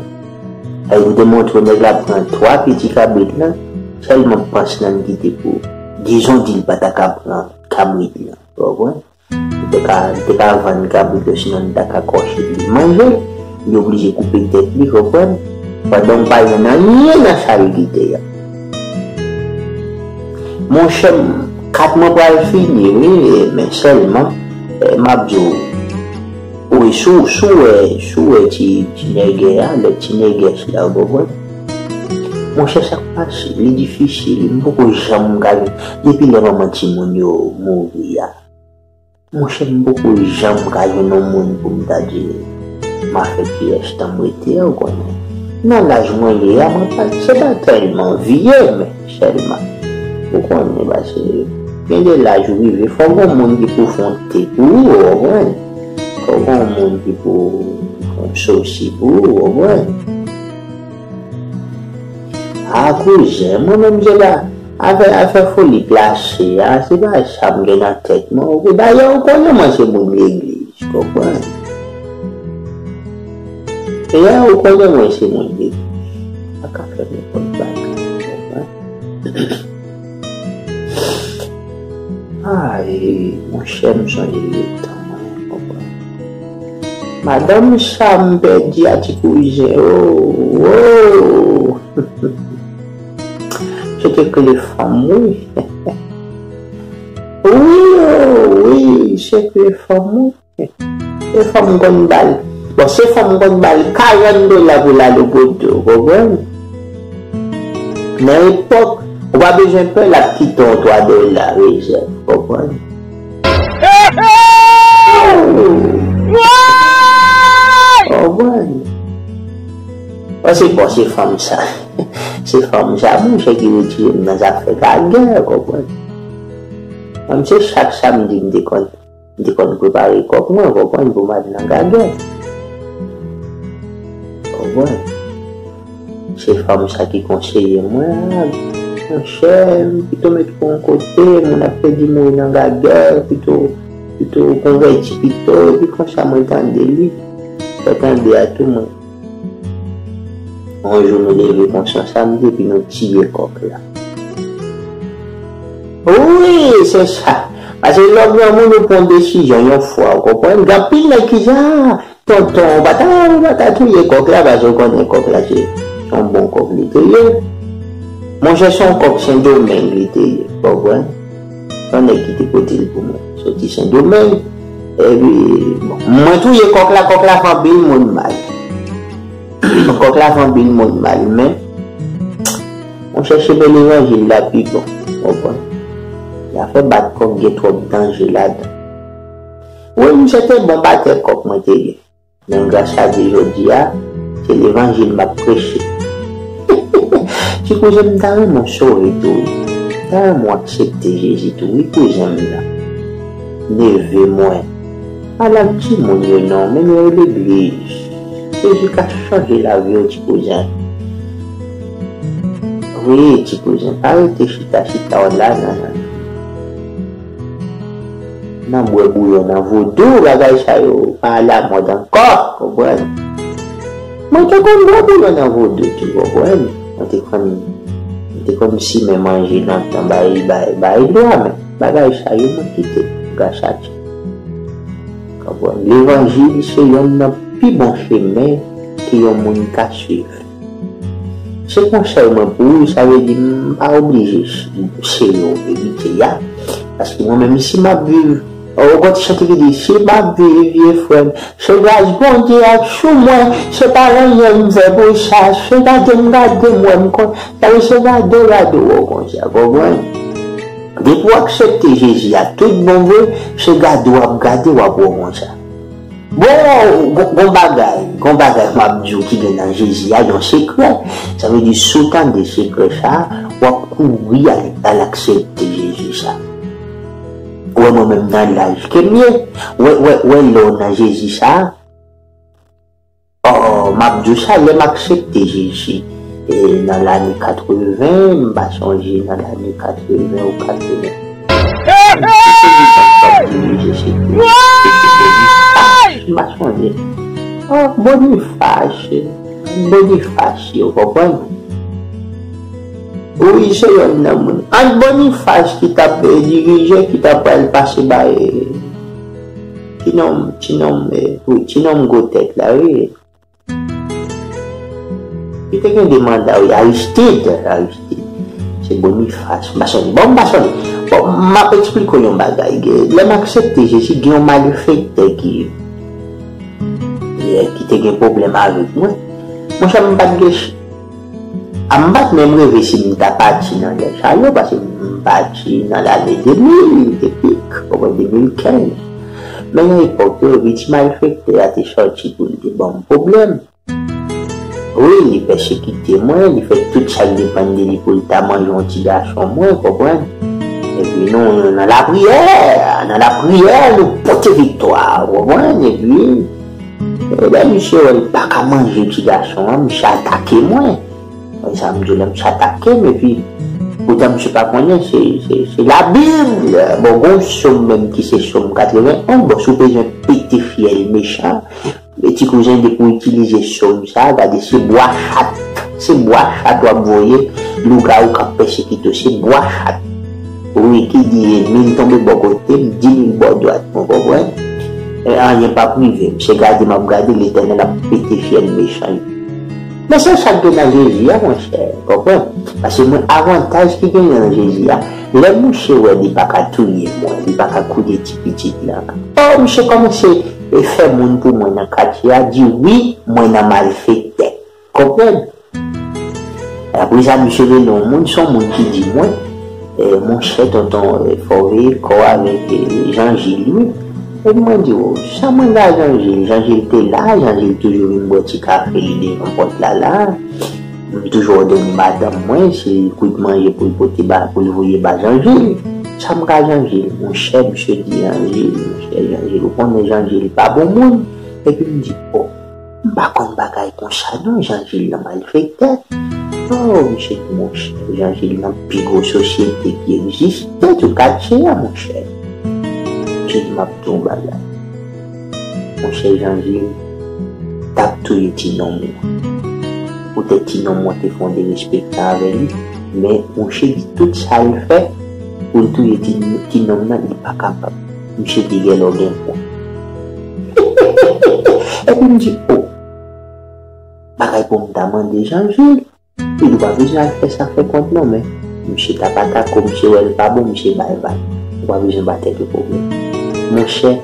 Sa vle di pou te montre w nèg la pran twa pye ti kabrit la, sèlman pans lan li kite pou, dizon di l pa ta ka pran kabrit la. Konprann? Li te ka, li te ka vann kabrit yo, sinon li ta ka kòche li manje. Li oblije koupe tèt li, konprann? Pandan w pa jwenn anyen nan sa l kite a. Monchè m, kat mwen pral fini, wi, men sèlman, e, m ap di w, wi, si w, si w wè, si w wè ti, ti nègè a, lè ti nègès la, w konprann? Monchè, sa k pase, li difisil, m poko janm ka, depi lè manman timoun yo mouri a. Monchè, m poko janm ka jwenn yon moun pou m ta di m a fè pyès tan m rete a, ou konnen. Nan laj mwen ye a, mwen pa, se pa tèlman vye, men sèlman. Ou konnen, paske gen de laj ou rive, fò gon moun ki pou fè yon te pou ou, ou konprann? Fò gon moun ki pou fè yon sosi pou ou, ou konprann? A, kouzen, mwen menm se pa afè, afè foli plase a, se pa sa m gen nan tèt mwen. Oke, dayè, ou konnen mwen se moun legliz, konprann? Dayè, ou konnen mwen se moun legliz. Pa ka fè nenpòt bagay, konprann? Ay, monchè, m sonje vye tan mwen, konprann. Madanm sa m pèdi a ti kouzen, o, o. Se te kle fanm, wi. Wi, o, wi, se kle fanm, wi. Se fanm m konn ba l. Bon, se fanm m konn ba l karant dola pou l ale Poto, w konprann? Nan epòk, ou pa bezwen pè, l ap kite yon twa dola rezèv, w konprann? Konprann? Bon, se bon, se fanm sa. Se fanm sa, monchè, ki retire m nan zafè gagè, konprann? Mwen, se chak samdi, m te konn, m te konn prepare kòk mwen, konprann, pou m al nan gagè. Konprann? Se fanm sa ki konseye mwen, "Ah, monchè, m pito met pou yon kote, moun ap pèdi mouri nan gagè, pito, pito konvèti pito," epi konsa mwen tande li, fè tande a tou mwen. Yon jou nou leve konsa samdi, epi nou tiye kòk la. Wi, se sa. Paske lè w granmoun, ou pran desizyon yon fwa, ou konprann? Gen anpil nèg ki di, "Ah, tonton, ou pa ta, ou pa ta touye kòk la, paske ou konnen kòk la se, se yon bon kòk li te ye." Monchè, se yon kòk Sendomeng li te ye, ou konprann? Se yon nèg ki te pote l pou mwen, soti Sendomeng. Epi, bon, mwen touye kòk la, kòk la fè anpil moun mal. Kòk la fè anpil moun mal, men monchè, chemen levanjil la pi bon, ou konprann? Zafè bat kòk gen twòp danje ladan. Wi, misye te bon batè kòk mwen te ye. Men gras a Dye jodi a, se levanjil m ap preche. Ti kouzen, m ta renmen w sove tou wi. M ta renmen w aksepte Jezi tou wi, kouzen m nan. Neve mwen. Pale ak timoun yo non, mennen yo legliz. Jezi ka chanje lavi w, ti kouzen. Wi, ti kouzen, pa rete chita, chita w la, nan, nan, nan bwè bouyon nan vodou, bagay sa yo pa alamòd ankò, konprann? Mwen te konn bwè bouyon nan vodou tou, konprann? Mwen te konn, mwen te konn simen manje lontan, bay, bay, bay dwa, men bagay sa yo mwen kite, gras a Dye. Konprann? Levanjil se yonn nan pi bon chemen ke yon moun ka swiv. Se konsèy mwen pou ou, sa vle di m pa oblije sere w verite a. Paske mwen menm, si m ap viv, ou konn chante ki di, "Si m ap viv, vye frè m, se gras Bondye a sou mwen, se pa anyen m fè pou sa, se gade m, gade m, wè m kon, sa vle se gade w, gade w, konsa, konprann?" Depi w aksepte Jezi a tout bon vre, se gade w ap gade, w ap wè w konsa. Bon, gon, gon bagay, gon bagay m ap di w ki gen nan Jezi a, yon sekrè. Sa vle di, si w tande sekrè sa a, w ap kouri al, al aksepte Jezi sa. Ou wè mwen menm nan laj ke m ye, wè, wè, wè lè w nan Jezi sa, oh, m ap di w sa, lè m aksepte Jezi, e, nan lane katreven, m pa sonje nan lane katreven ou katreven. M pa sonje. Oh, Bonifas, Bonifas, ou konprann? Wi, se yonn nan moun. Ant Bonifas ki t ap, eh, dirije, ki t ap pral pase bay, eh, ti nonm, ti nonm, eh, wi, ti nonm gwo tèt la, wi. Li te gen de manda, wi, Aristide, Aristide. Se Bonifas, m pa sonje. Bon, m pa sonje. Bon, m ap eksplike w yon bagay. Lè m aksepte Jezi, gen yon malfektè ki, ki te gen pwoblèm avèk mwen. Monchè, m pa t gen ch-, a, m pa t menm reve si m ta pati nan lè sa yo, paske m pati nan lane de mil, epi, konprann, de mil kenz. Men nan epòk yo, epi ti malfektè a te sòti pou l te ban m pwoblèm. Wi, li pèsekite mwen, li fè tout sa k depann de li pou l ta manje yon ti gason mwen, konprann? Epi nou, nou nan lapriyè, nan lapriyè, nou pote viktwa, konprann? Epi, e lè misye wè l pa ka manje ti gason an, misye atake mwen. Wè sa m di w la, misye atake m, epi poutan misye pa konnen, se, se, se Labib. Bon, gon sòm menm ki se sòm katreven onz, bon, si w bezwen pete fyèl mechan, men ti kouzen, depi w itilize sòm sa, gade, se bwa chat. Se bwa chat w ap voye, lougawou k ap pèsekite w, se bwa chat. Wi, ki di, mil tonbe bò kote m, di mil bò dwat mwen, konprann? E anyen p ap rive m. Se gade m ap gade, Letènèl ap pete fyèl mechan yo. Men se sa k gen nan Jezi a, monchè, konprann? Paske mwen, avantaj ki genyen nan Jezi a, lè misye wè li pa ka touye mwen, li pa ka koude ti pitit la, o, misye kòmanse, e, fè moun pou mwen nan katye a di wi, mwen nan malfektè. Konprann? Apre sa, misye rele yon moun, se yon moun ki di mwen, Eh, monchè, tonton, eh, fò w veye kò w avèk, eh, Jan Jil, wi. Epi mwen di w, sa mwen gen a Jan Jil? Jan Jil te la, Jan Jil toujou vin bwè ti kafe li devan pòt la, la. M toujou òdone madanm mwen, si li kwit manje pou l pote ba, pou l voye ba Jan Jil. Sa m ka Jan Jil? Monchè, misye di Jan Jil, monchè, Jan Jil, ou konnen Jan Jil pa bon moun. Epi m di, o, m pa konn bagay konsa non, Jan Jil nan malfektè. O, misye di, monchè, Jan Jil nan pi gwo sosyete ki egziste, tout katye a, monchè. Misye di, m ap di w yon bagay. Monchè, Jan Jil t ap touye ti nonm ou. Poutèt ti nonm ou te fè yon derespektan avè li, men monchè di tout sa l fè pou l touye ti, ti nonm nan, li pa kapab. Misye di, gen lè w gen pwen. Epi m di, o, bagay pou m ta mande Jan Jil. Li di, ou pa bezwen al fè sa fè kont non, men misye t ap atake w, misye wè l pa bon, misye bay vag. Ou pa bezwen ba tèt ou pwoblèm. Monchè,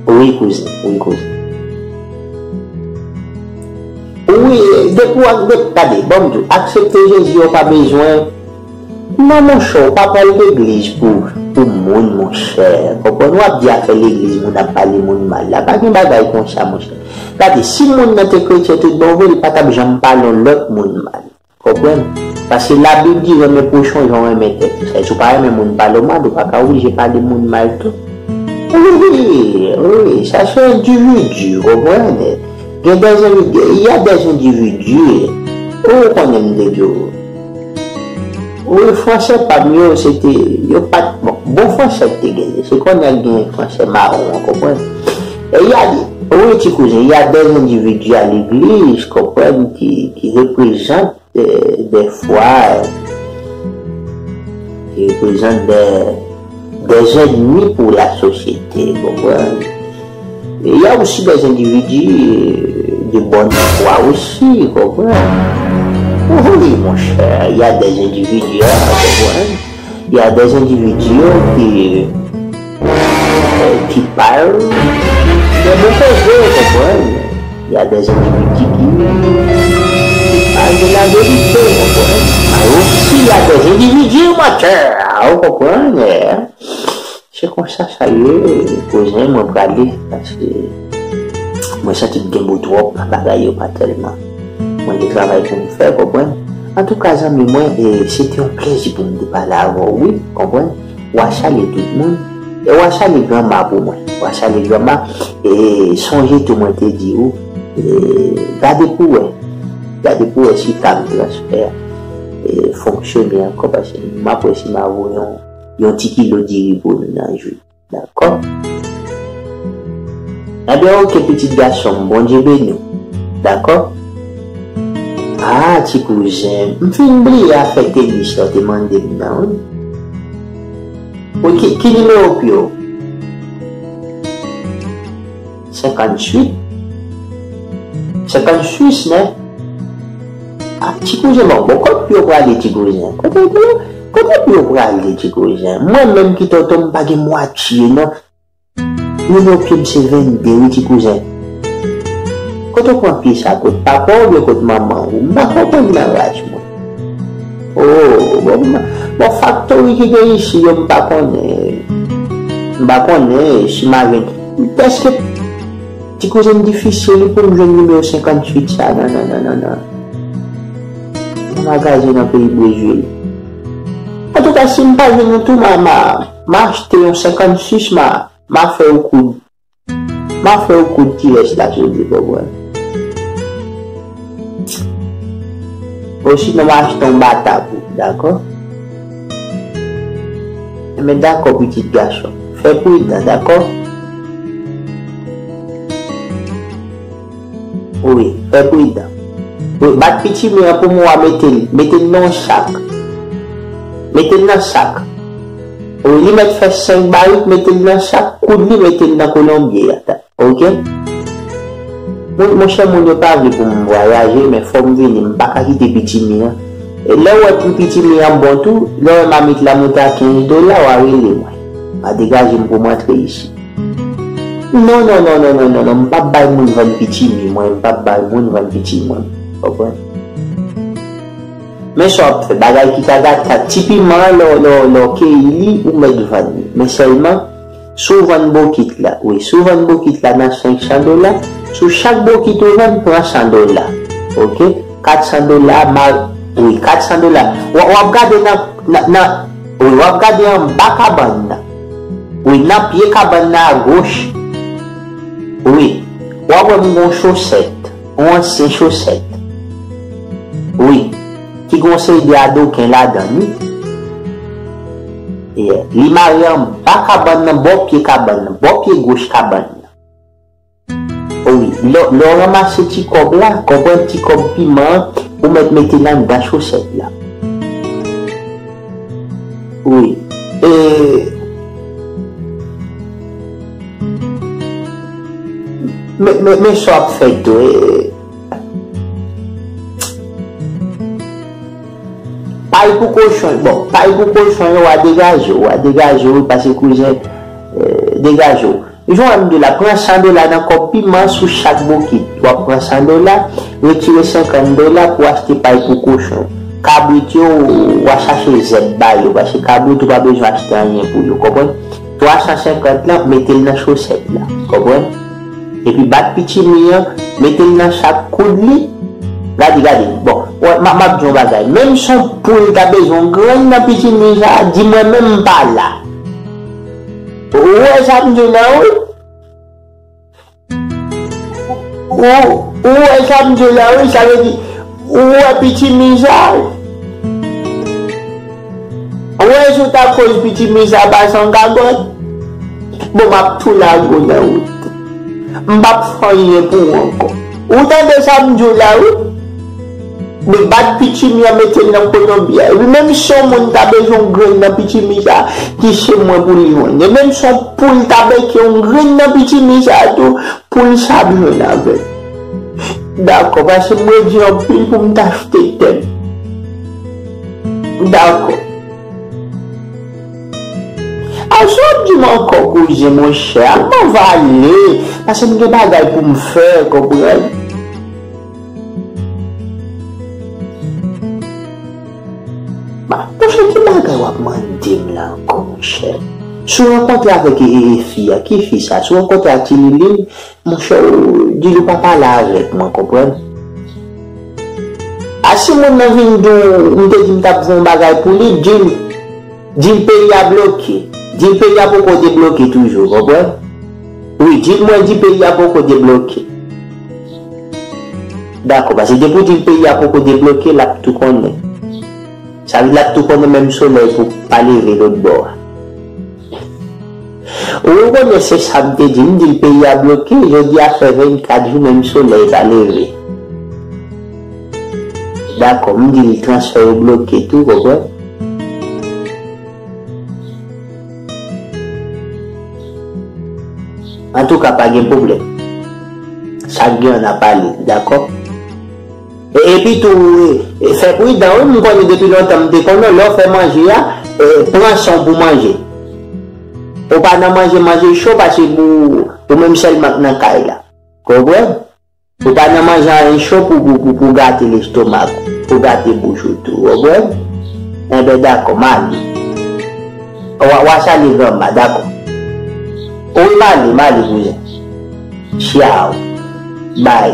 wi kouzen, wi kouzen. Wi, depi w ak, depi, gade, ban m di w, aksepte Jezi, ou pa bezwen. Non, monchè, ou pa pral legliz pou, pou moun, monchè. Konprann, w ap di afè legliz, moun ap pale moun mal. La pa gen bagay konsa, monchè. Gade, si moun nan te kretyen tout bon vre, li pa t ap janm pale yon lòt moun mal. Konprann? Paske Labib di, renmen pwochen w jan w renmen tèt ou. Sa vle di, si w pa renmen moun pale w mal, ou pa ka oblije pale moun mal tou. Wi, wi, sa se endividi, konprann? Gen des, il y a des individus, ou konnen m te di w. Wi, fransè pa m yo, se te, yo pa t, bon, bon fransè te genyen. Se konnen gen fransè mawon an, konprann? E y a, wi, ti kouzen, y a des individus à l'église, konprann, ki, ki reprezante, euh, des fois, ki reprezante des, des ennemis pour la société, konprann? Il y a aussi des individus, euh, de bonne foi aussi, konprann? Wi, monchè, il y a des individus, konprann? Il y a des individus ki, euh, ki pale de bon koze, konprann? Il y a des individus ki, ki pale de la verite, konprann? Il y a aussi, il y a des individus menteurs, ou konprann? Se konsa sa ye, kouzen, mwen prale, paske mwen santi m gen mo twòp, bagay yo pa tèlman. Mwen gen travay pou m fè, konprann? Antouka, zanmi mwen, e, se te yon plezi pou m te pale avè w, wi, konprann? W a salye tout moun, e w a salye granma pou mwen. W a salye granma, e sonje tou mwen te di w, e, gade pou w wè. Gade pou w wè si ka m transfè, e, fonksyone ankò, paske m ap wè si m a voye yon yon ti kilo diri pou nou nan jou. Dakò? Ebyen, oke, pitit gason m, Bondye beni w. Dakò? Ah, ti kouzen, m fin bliye afè tenis sa w te mande m nan, wi. Wi, ki, ki nimewo pye w? Senkanntuit. Senkannsis, men. Ah, ti kouzen, bon, bon, kote pye w prale, ti kouzen? Kote, kote, kote pye w prale, ti kouzen? Mwen menm ki tonton m pa gen mwatye, non. Nimewo pye m se vennde, wi, ti kouzen. Kote w pran pye sa? Kot papa w oubyen kot manman w? M pa konprann nan raj mwen. Oh, bon, m, bon, faktori ki gen isi yo, m pa konnen. M pa konnen si m a jwenn. Èske ti kouzen difisil pou m jwenn nimewo senkanntuit sa? Non, non, non, non, non. Nan magazen nan peyi Brezil. Antouka, si m pa jwenn yon tou, ma, ma, ma achte yon senkannsis, ma, ma fè w koud. Ma fè w koud ti rès la sou li, konprann. Osinon, m a achte yon bata pou ou, dakò? Enben, dakò, pitit gason. Fè pridan, dakò? Wi, fè pridan. Wi, bat pitimi an pou mwen, w a mete l, mete l nan yon sak. Mete l nan sak. Wi, li mèt fè senk barik, mete l nan sak, koud li, mete l nan kolonbye a. Oke? Moun, monchè, moun yo pa vle pou m vwayaje, men fò m vini, m pa ka kite pitimi an. E lè w wè pri pitimi an bon tou, lè w wè mamit la moute a kenz dola, w a rele mwen. W a degaje m pou m antre isi. Non, non, non, non, m p ap bay moun vann pitimi mwen, m p ap bay moun vann pitimi mwen. Konprann? Men sa w ap fè, bagay ki ka gate, ti piman an, lè w, lè w, lè w keyi li, ou mèt vann li. Men sèlman, si w vann bokit la, wi, si w vann bokit la nan senk san dola, sou chak bokit ou vann, pran san dola. Oke? Kat san dola, ma, wi, kat san dola. W, w ap gade nan, nan, nan, wi, w ap gade anba kabann nan. Wi, nan pye kabann nan agoch. Wi, w ap wè m gen yon chosèt, yon ansyen chosèt. Wi, ki gen yon seri de adoken ladan l, wi. Yeah. Li mare anba kabann nan, bò pye kabann nan, bò pye goch kabann nan. Wi, lè, lè w ranmase ti kòb la, konprann ti kòb piman an, ou mèt mete l anndan chosèt la. Wi. E, men, men, men sa w ap fè tou, e, pay pou kochon, bon, pay pou kochon yo, w a degaje w, w a degaje w, paske kouzen, e, degaje w. Jan m di w la, pran san dola nan kòb piman sou chak bokit. W ap pran san dola, retire senkant dola pou w achte pay pou kochon. Kabrit yo, w a chache zèb ba yo, paske kabrit ou pa bezwen achte anyen pou yo, konprann? Twa san senkant lan, mete l nan chosèt la, konprann? Epi bat pitimi an, mete l nan chak koud li. Gade, gade, bon, wè, m, m ap di yon bagay. Menm si yon poul ta bezwen yon grenn nan pitimi sa, di mwen menm m pa la. Ou wè sa m di w la, wi? Ou, ou wè sa m di w la, wi, sa vle di, ou wè pitimi sa, ou wè si w ta koz pitimi sa pase yon gagòt, bon, m ap tou lage w nan wout. M p ap fè anyen pou ou ankò. Ou tande sa m di w la, wi? Men bat pitimi an, mete l nan kolonbi a. Epi menm si yon moun ta bezwen yon grenn nan pitimi sa, ki se mwen pou l jwenn. E menm si yon poul ta bèke yon grenn nan pitimi sa tou, poul sa ap jwenn avè l. Dakò, paske m redi anpil pou m ta achte tè m. Dakò. A sa w ap di m ankò, kouzen, monchè, al m anvale, paske m gen bagay pou m fè, konprann? Ba, monchè, ki bagay w ap mande m la ankò, monchè? Si w rankontre avèk, e, e, fi a, ki fi sa? Si w rankontre ak Ti Lilin, monchè, w di l ou pa pale avèk mwen, konprann? A si moun nan vin di w, m te di m t ap fè yon bagay pou li, di l, di l peyi a bloke. Di l peyi a poko debloke toujou, konprann? Wi, di l mwen di peyi a poko debloke. Dakò, paske depi w di l peyi a poko debloke, l ap tou konnen. Sa vle di l ap tou konnen menm solèy pou pa leve lòt bò a. Ou konnen se sa m te di, m di l peyi a bloke, jodi a fè vennkat jou menm solèy pa leve. Dakò, m di l transfè yo bloke tou, konprann? Antouka, pa gen pwoblèm. Sa k gen an n a pale, dakò? E, epi tou, e, e, fè pridan, wi, m konnen depi lontan m te konnen, lè w fè manje a, e, pran san w pou manje. Ou pa nan manje, manje cho, paske pou ou menm sèlman k nan kay la. Konprann? Ou pa nan manje anyen cho pou, pou, pou, pou gate lestomak ou, pou gate bouch ou tou, w konprann? Enben, dakò, m ale. W a, w a salye granma, dakò. Wi, m ale, m ale, kouzen. Tchaw. Bay.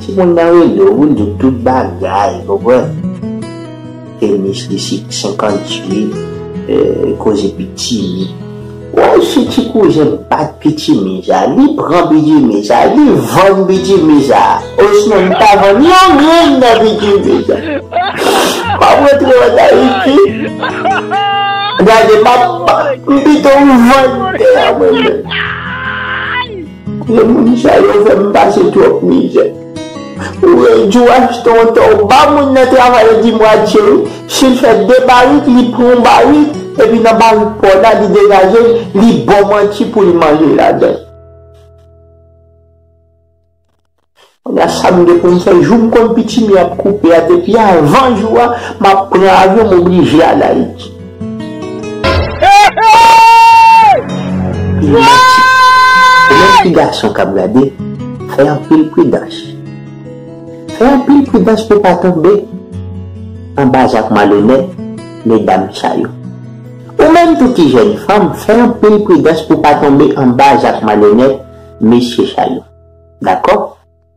Timoun nan rele w, ou di w tout bagay, w konprann? Tenis li se senkanntuit, eh, koze pitimi. Wè, si ti kouzen bat pitimi sa, li pran pitimi sa, li vann pitimi sa. Osinon, li pa vann yon grenn nan pitimi sa. M ap rantre ann Ayiti. Gade, m ap, m pito vann tè a mwen menm. Kote moun sa yo fè m pase twòp mizè. Ou redi w achte yon tè, ou ba moun nan travay li di mwatye wi. Si l fè de barik, li pran yon barik, epi nan barik pa w la, li degaje l, li ba w manti pou li manje ladan l. Kounye a sa m gen pou m fè, jou m konn pitimi ap koupe a, depi avan jou a, m ap pran avyon, m oblije al Ayiti. Pil manti. Ou menm ki gason k ap gade, fè anpil pridans. Fè anpil pridans pou w pa tonbe. anba zak malonèt medam sa yo. Ou menm tou ki jèn fanm, fè anpil pridans pou pa tonbe anba zak malonèt mesye sa yo. Dakò?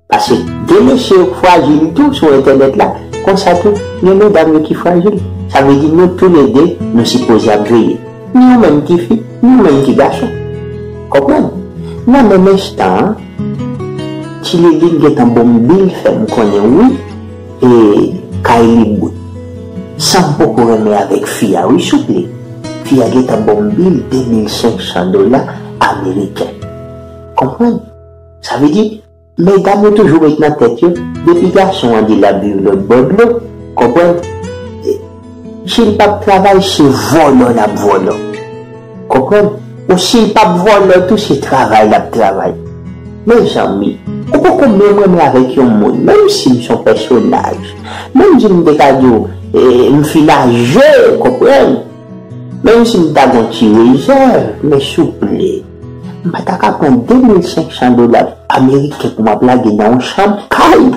Paske gen mesye yo k frajil tou sou entènèt la, konsa tou, gen medam yo ki frajil. Sa vle di nou toulede, nou sipoze ap veye. Ni ou menm ki fi, ni ou menm ki gason. Konprann? Nan menm enstan an, Ti Liline gentan bonm bil fè m konnen wi, e kay li bout. San m poko renmen avèk fi a wi, souple. Fi a gentan bonm bil de mil senk san dola ameriken. Konprann? Sa vle di, medam yo toujou met nan tèt yo, depi gason an di l ap viv lòt bò dlo, konprann? Si l p ap travay, se vòlò l ap vòlò. Konprann? Ou si l p ap vòlò tou, se travay l ap travay. Mezanmi, ou poko menm renmen avèk yon moun, menm si m se yon pèsonaj, menm si m te ka di w, e, m fin aje, konprann? Menm si m ta gon ti rezèv, men souple, m pa ta ka pran de mil senk san dola ameriken pou m ap lage nan yon chanm kay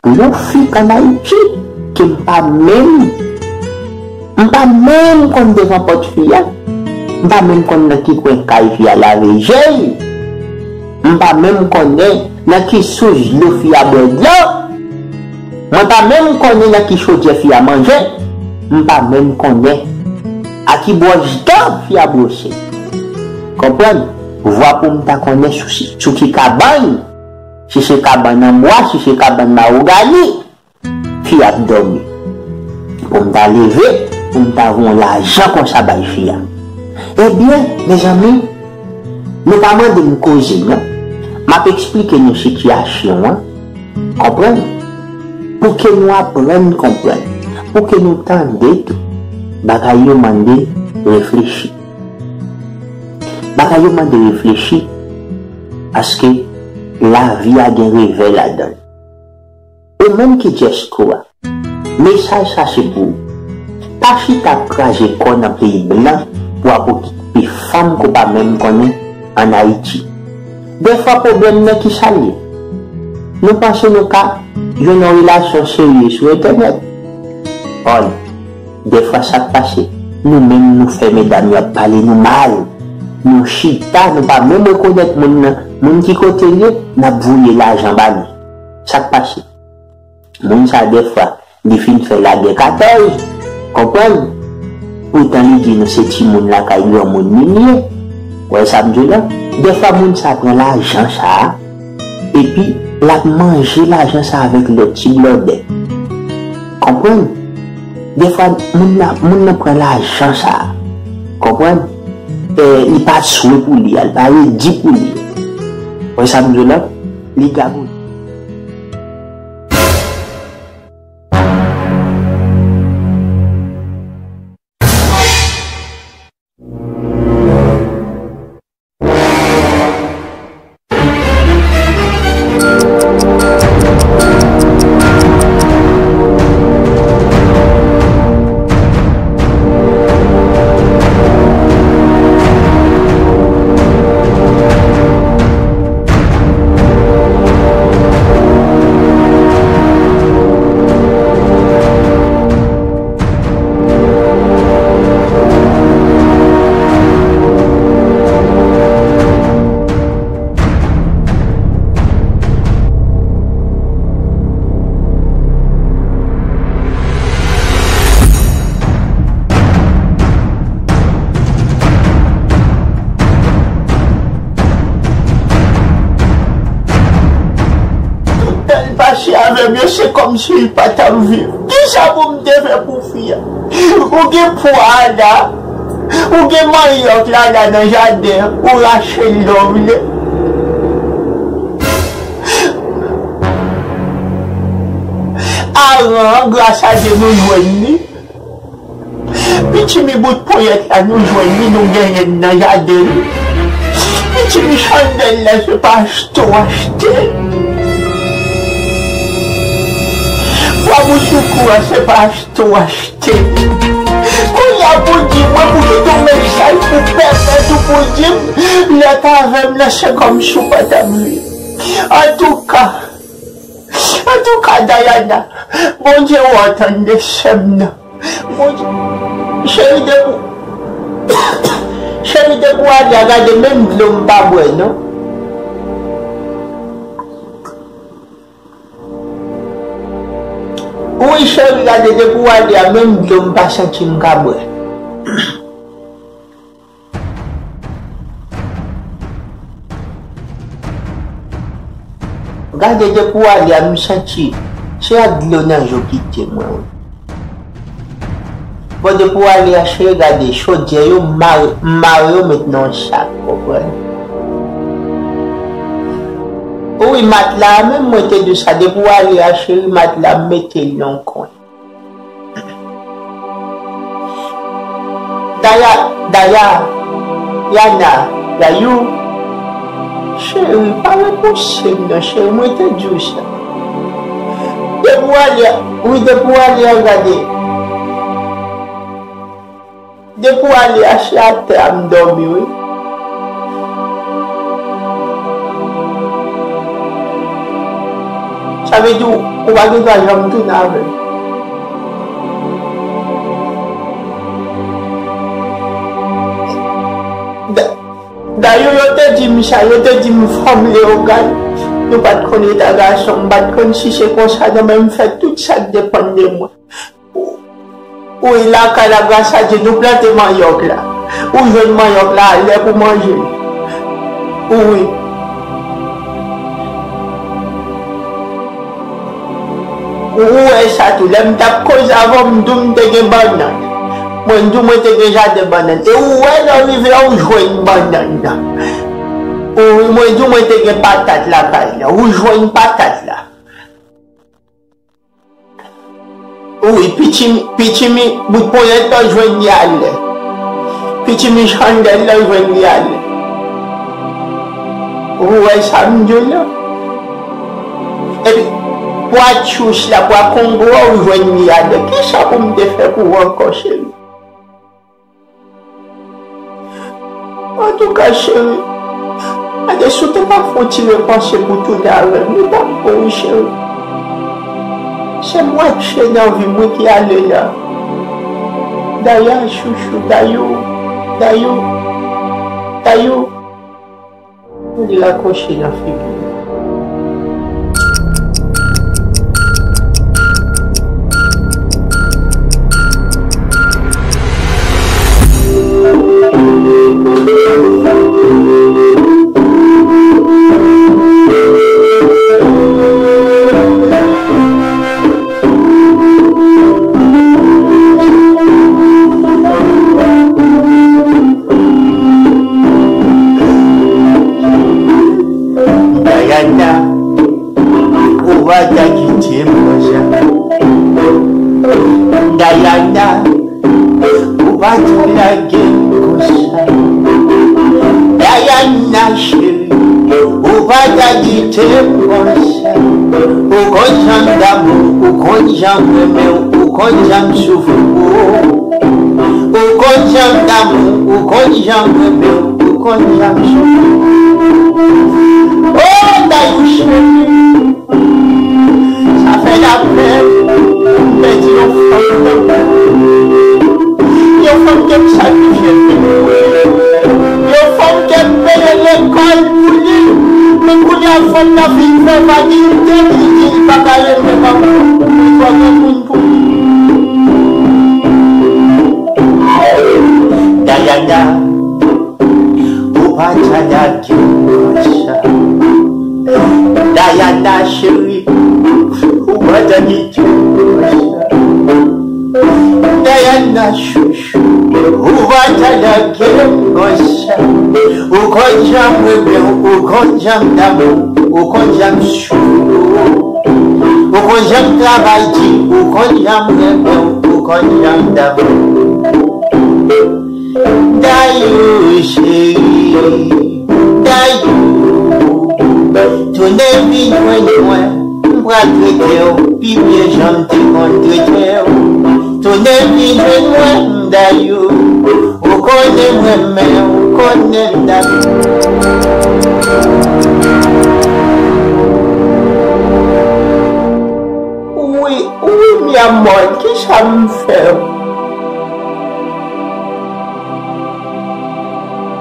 pou yon fi k ann Ayiti ke m pa menm, m pa menm konn devan pòt fi a, m pa menm konn nan ki kwen kay fi a lave je l, m pa menm konnen nan ki sous dlo fi a bwè dlo. Mwen pa menm konnen nan ki chodyè fi a manje, m pa menm konnen a ki bwòs dan fi a bwose. Konprann? Vwa pou m ta konnen sou, sou ki kabann, si se kabann an bwa, si se kabann mawogani, fi a ap dòmi. Pou m ta leve, pou m ta voye yon lajan konsa bay fi a. Ebyen, mezanmi, nou pa mande m koze, non. M ap eksplike nou sitiyasyon an. Konprann? Pou ke nou aprann konprann. Pou ke nou tande tou. Bagay yo mande reflechi. Bagay yo mande reflechi. Paske lavi a gen revè ladan l. Ou menm ki dyaspora, mesaj sa se pou ou. Pa chita ap kraze kò w nan peyi blan pou ap okipe fanm ke w pa menm konnen ann Ayiti. Dèfwa pwoblèm nan ki sa l ye? Nou panse nou ka jwenn yon relasyon serye sou entènèt. Ò non. Dèfwa sa k pase, nou menm nou fè medam yo ap pale nou mal. Nou chita, nou pa menm rekonèt moun nan, moun ki kote l ye, n ap voye lajan ba li. Sa k pase? Moun sa dèfwa, li fin fè lagè katòz, konprann? Poutan li di nou se timoun lakay granmoun li l ye. Ou wè sa m di w la? Dèfwa moun sa pran lajan sa a, epi l ap manje lajan sa avèk lòt ti blòdè. Konprann? Dèfwa, moun nan, moun nan pran lajan sa. Konprann? E, li pa swe pou li a, li pa redi pou li. Wè sa m di w la? Li gabou. Toutan l pase avè m yo, se kòmsi l pa t ap viv. Kisa pou m te fè pou fi a? Ou gen pwa a la, ou gen manyòk la la nan jaden an, ou rache l lè w vle. Aran an, gras a Dye, nou jwenn li. Pitimi bout ponyèt la, nou jwenn li, nou genyen l nan jaden nou. Pitimi chandèl la, se pa achte w achte l. Bwa bout soukou a, se pa achte w achte l. Kounye a pou di mwen pou kite yon mesaj pou pèmèt ou pou di m, lè t avè m nan, se kòmsi w pa t ap viv. Antouka, Antouka, Dayana, Bondye wè w tande sè m nan. Bondye, cheri, depi, cheri, depi w ale a, gade, menm dlo m pa bwè, non. Wi, cheri, gade, depi w ale a, menm dlo m pa santi m ka bwè. Gade, depi w ale a, m santi se ak dlo nan je w kite mwen, wi. Bon, depi w ale a, cheri, gade, chodyè yo, m mare, m mare yo, met nan yon sak, konprann? Wi, matla a menm, mwen te di w sa, depi w ale a, cheri, matla, m mete l nan yon kwen. Daya, Daya, Yana, Dayou. Cheri, pa repouse m non, cheri, mwen te di w sa. Depi w ale, wi, depi w ale a, gade. Depi w ale a, se atè a m dòmi, wi. Sa vle di ou, ou pa gen dwa janm tounen avè m. Da-, dayè, yo te di m sa, yo te di m fanm Leyogàn, nou pa t konn eta gason, m pa t konn si se konsa, non, men m fè tout sa k depann de mwen. Wi, lakay la, gras a Dye, nou plante manyòk la. Ou jwenn manyòk la, lè pou manje. Wi. Ou wè sa tou, lè m t ap koze avè w, m di w m te gen bannann. Mwen di w mwen te gen jaden bannann. E ou wè lè w rive a, ou jwenn bannann nan. Wi, mwen di w mwen te gen patat lakay la. Ou jwenn patat la. Wi, pitimi, pitimi, bout ponyèt la jwenn li alè. Pitimi chandèl la jwenn li alè. Ou wè sa m di w la? Epi, pwa tchouch la, pwa kongo a, ou jwenn li alè. Kisa pou m te fè pou ou ankò, cheri? Antouka, cheri, gade, si w te ka fè yon ti repanse pou tounen avè m, li t ap bon, wi, cheri. Se mwache nan vi m, wi, ki ale la. Daya, chouchou, dayou, dayou, dayou. Li rakwoche nan figi m. Dayana, ou pa ta kite m konsa. Dayana, ou pa ta lage m konsa. Dayana cheri, ou pa ta kite m konsa. Ou konn jan m damou, ou konn jan m renmen w, ou konn jan m soufri pou ou. Ou konn jan m damou, ou konn jan m renmen w, ou konn jan m soufri. O, Dayou cheri, sa fè lapèn, m pèdi yon fanm tankou ou. Yon fanm ke m sakrifye vi m pou li. Yon fanm ke m peye lekòl pou li. Men kounye a fanm nan vin fè vag, li te di li pa ka renmen m ankò. Li twò gen moun pou li. Dayana, ou pa ta lage m konsa. Dayana cheri, ou pa ta kite m konsa. Dayana chouchou, ou pa ta lage m konsa. Ou konn jan m renmen w, ou konn jan m damou, ou konn jan m soufri pou ou. Ou konn jan m travay di, ou konn jan m renmen w, ou konn jan m damou. Dayou cheri, Dayou, tounen vin jwenn mwen, m pral trete w pi byen jan m te konn trete w. Tounen vin jwenn mwen, Dayou, ou konnen m renmen w, ou konnen m damou. m fè w.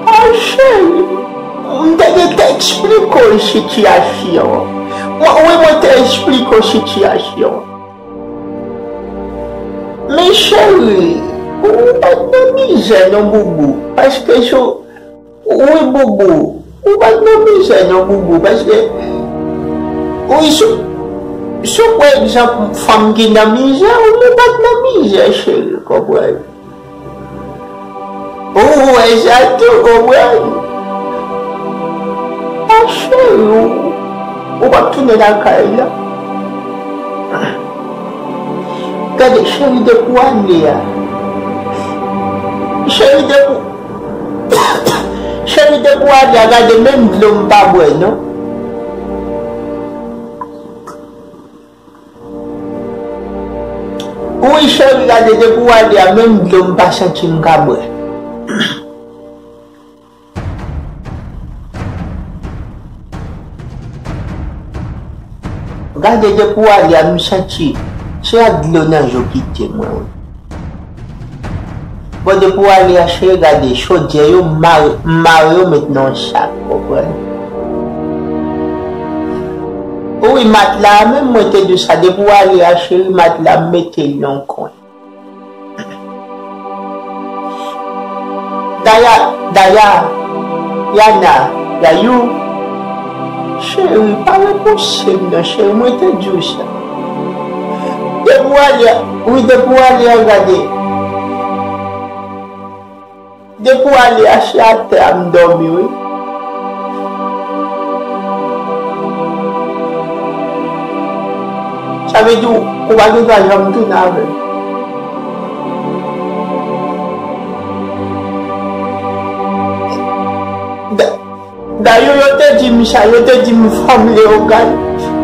A cheri, m te gen te eksplike w sitiyasyon an. Mwen, wi, mwen te eksplike w sitiyasyon an. Men cheri, ou pa t nan mizè non, boubou. Paske sou Wi, boubou. Ou pa t nan mizè non, boubou, paske, wi, si, si w pran egzanp fanm ki nan mizè, ou, ou pa t nan mizè, cheri, konprann. Ou wè sa tou, konprann. A cheri, ou, ou p ap tounen lakay la. Gade, cheri, depi w ale a. Cheri, depi Cheri, depi w ale a, gade, menm dlo m pa bwè, non. Wi, cheri, gade, depi w ale a, menm dlo m pa santi m ka bwè. Gade, depi w ale a, m santi se ak dlo nan je w kite mwen, wi. Bon, depi w ale a, cheri, gade, chodyè yo, m mare, m mare yo, met nan yon sak, konprann? Wi, matla a menm, mwen te di w sa, depi w ale a, cheri, matla, m mete l nan yon kwen. Daya, Daya, Yana, Dayou, cheri, pa repouse m non, cheri, mwen te di w sa. Depi w ale a, wi, depi w ale a, gade. Depi w ale a, se atè a m dòmi, wi. Sa vle di w, ou pa gen dwa janm tounen avè m. Da-, dayè, yo te di m sa, yo te di m fanm Leyogàn,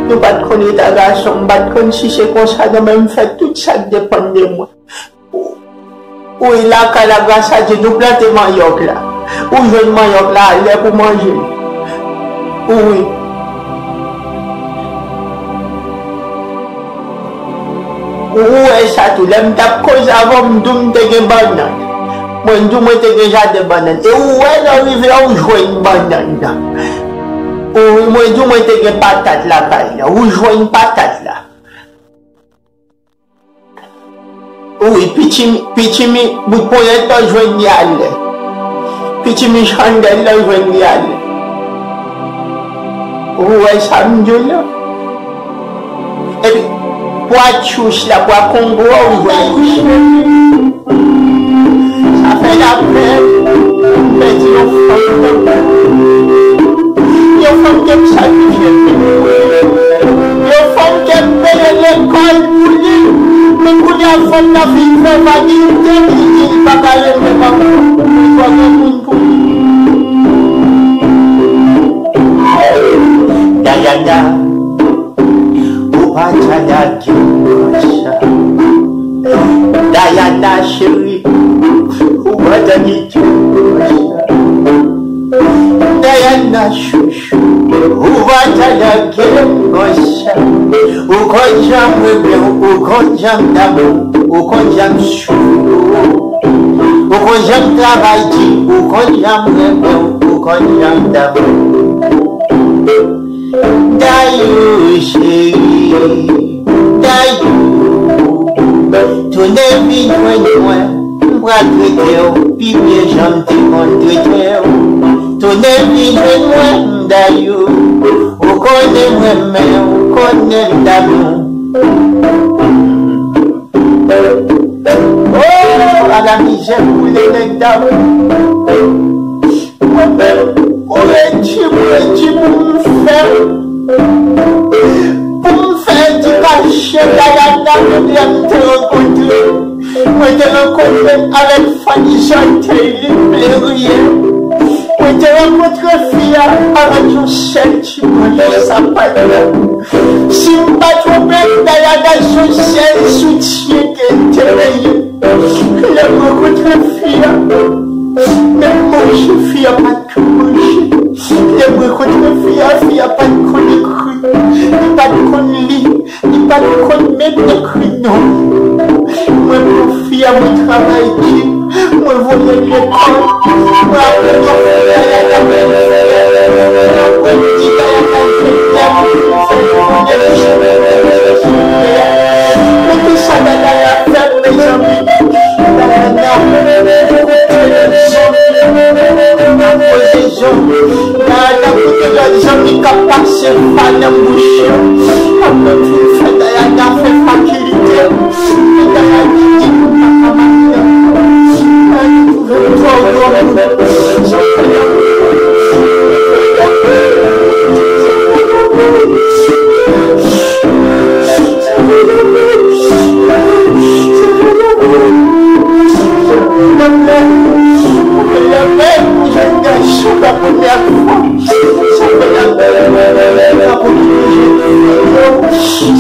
nou pa t konn eta gason, m pa t konn si se konsa non, men m fè tout sa k depann de mwen. Wi, lakay la, gras a Dye, nou plante manyòk la. Ou jwenn manyòk la, lè pou manje. Wi. Ou wè sa tou, lè m t ap koze avè w, m di w m te gen bannann. Mwen di w mwen te gen jaden bannann. E ou wè lè w rive a, ou jwenn bannann nan. Wi, mwen di w mwen te gen patat lakay la. Ou jwenn patat la. Wi, pitimi, pitimi, bout ponyèt la jwenn li alè. Pitimi chandèl la jwenn li alè. Ou wè sa m di w la? Epi, pwa tchouch la, pwa kongo a, ou jwenn li. Sa fè lapèn pou m pèdi yon fanm tankou w. Yon fanm ke m sakrifye pou li. Yon fanm ke m peye lekòl pou li. Men kounye a fanm nan fin fè vag, li te di li pa ka renmen m ankò. Li twò gen moun pou li. Dayana, ou pa ta lage m konsa. Dayana cheri, ou pa ta kite m konsa. Dayana chouchou, ou pa ta lage m konsa. Ou konn jan m renmen w, ou konn jan m damou, ou konn jan m soufri w. Ou konn jan m travay di, ou konn jan m renmen w, ou konn jan m damou. Dayou cheri, Dayou, tounen vin jwenn mwen, m pral trete w pi byen jan m te konn trete w. Tounen vin jwenn mwen, Dayou, ou konnen m renmen w, ou konnen m damou. Oh, ala mizè pou le nèg damou. Mwen menm, ou redi, ou redi pou m fè, pou m fè di kache Dayana, menm lè m te rankontre, mwen te rankontre l avèk Fanny Chantey, li pleriye. Mwen te rankontre fi a avèk yon sèl ti manch sapat la. Si m pa twonpe m, Dayana se yon sèl soutyen ke l te genyen. Lè m rankontre fi a, menm manje fi a pa t ka manje. Lè m rankontre fi a, fi a pa t konn ekri, li pa t konn li, li pa t konn menm ekri non. Mwen pran fi a, mwen travay di, mwen voye l lekòl, mwen aprann yo fè Dayana bèl fè, mwen aprann di Dayana je t'aime, mwen fè l konnen li je t'aime, mwen fè l konnen. Men kisa Dayana fè m, mezanmi? Dayana, kote lèzòm yo, nan koze zòm. Dayana, kote lòt zanmi k ap pase pa nan bouch yo. Ann nou vin fè Dayana fè fakilite. Dayana di nou pa ka mache ankò. Dayana twò gwo pou nou.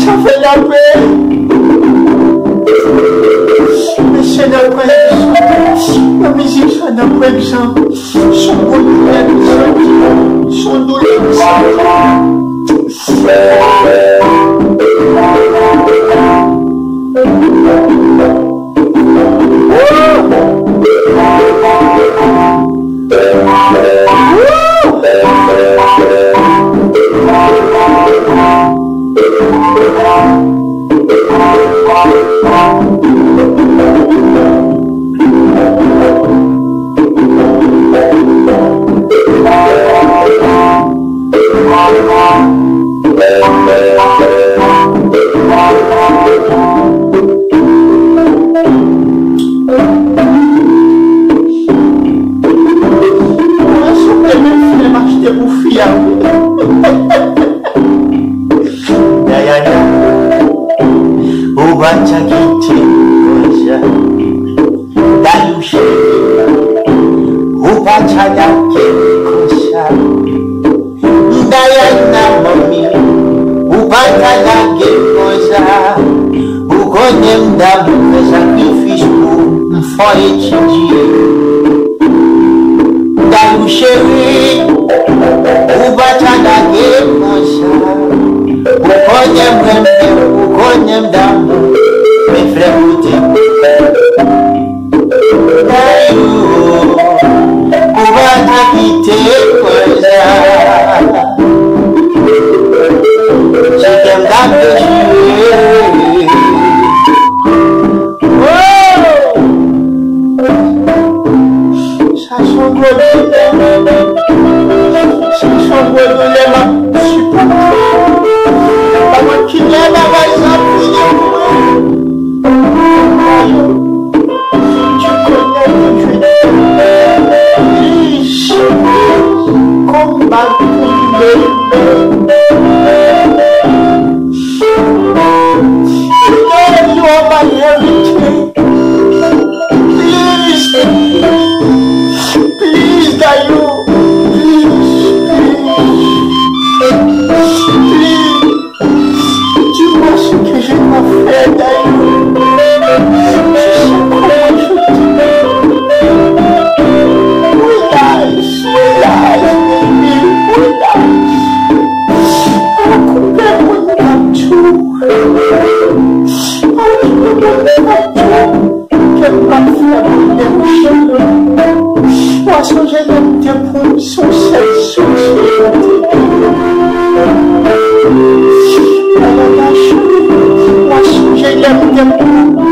Sa fè lapè. Mesye, nan pran egzanp, nan mizik sa, nan pran egzanp. Son gwo doulè nou santi, son doulè nou santi. Mwen sou te menm flèm achte pou fi a wi. Dayana, ou pa t a kite m konsa. Dayou cheri, ou pa t a lage m konsa. Dayana manmi, ou pa t a lage m konsa. Ou konnen m damou fè sakrifis pou m fò etidye. Dayou cheri, ou pa t a lage m konsa. Ou konnen m renmen w, ou konnen m damou. Men flè kote m. Dayou, ou pa t a kite m konsa. Se kè m t ap dechire. Oh! Sa se yon gwo doulè. Sa se yon gwo doulè m ap sipòte. Pa konn kilè bagay sa ap fini pou mwen. Dayou, tu connais que je t'aime. Please, come back to me, baby. You know you are my everything. Please, please, Dayou, please, please, please, dis-moi ce que je dois faire, Dayou. Tu sais comment je t'aime. Relax, relax, baby, relax. Ou konnen moun k ap di w. Ou konnen moun k ap di w. Kè m pa fè mwen dèm cheri. W a sonje lè m te pran w sou sèl sou sèl. Dayana cheri, w a sonje lè m te pran w.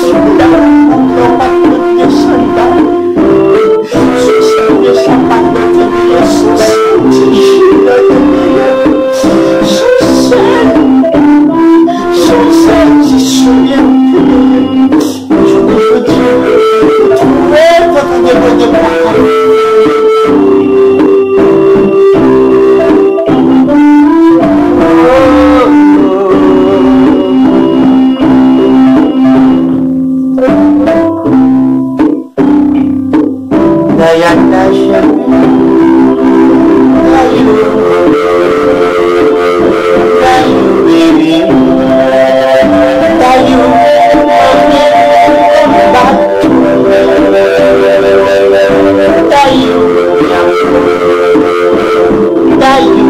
Lè m te pran w, lè w pa t mete sandal. Sou sèl de sa pa t mete sou sèl ti jilè te genyen. Sou sèl, sou sèl ti soulye m te genyen. Jodi a, ou twouve tankou de bò de papa. Dayana cheri, Dayou, Dayou baby, Dayou, come back to me. Dayou, Dayou,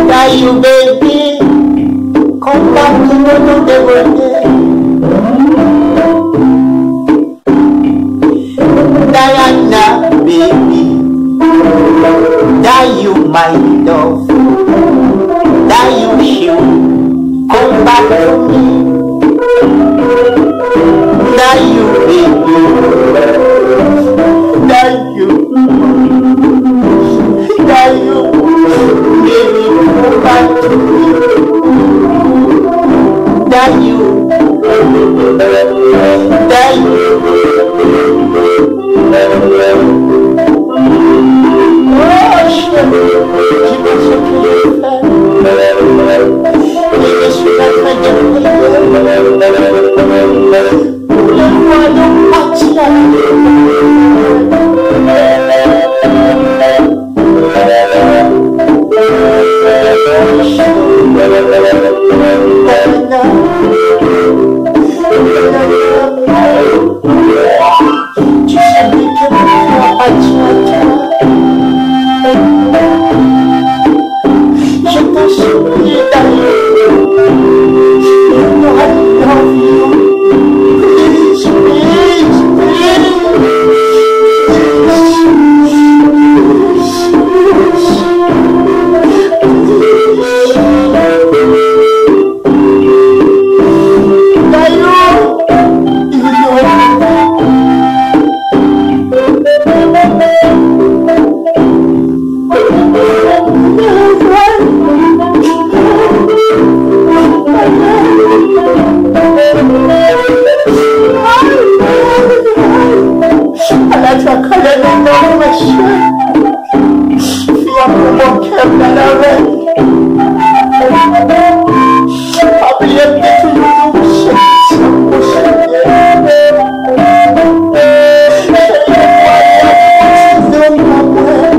Dayou baby, come back to me, to the world. My love, Dayou cheri, come back to me. Dayou baby, Dayou, Dayou baby, come back to me. Dayou, Dayou. Tu sais, mais que mon cœur a battu à toi. Je t'en supplie, Dayou. You know I love you. Please, please, please. Please, please, please. Dayou, you know I love you. Ala trakalè nan non, mesye. Fi a pou bò kè m nan avè. Pa bliye m te toujou di w, cheri, se pou cheri. Cheri, mwen pa pran ti dòm nan mwen.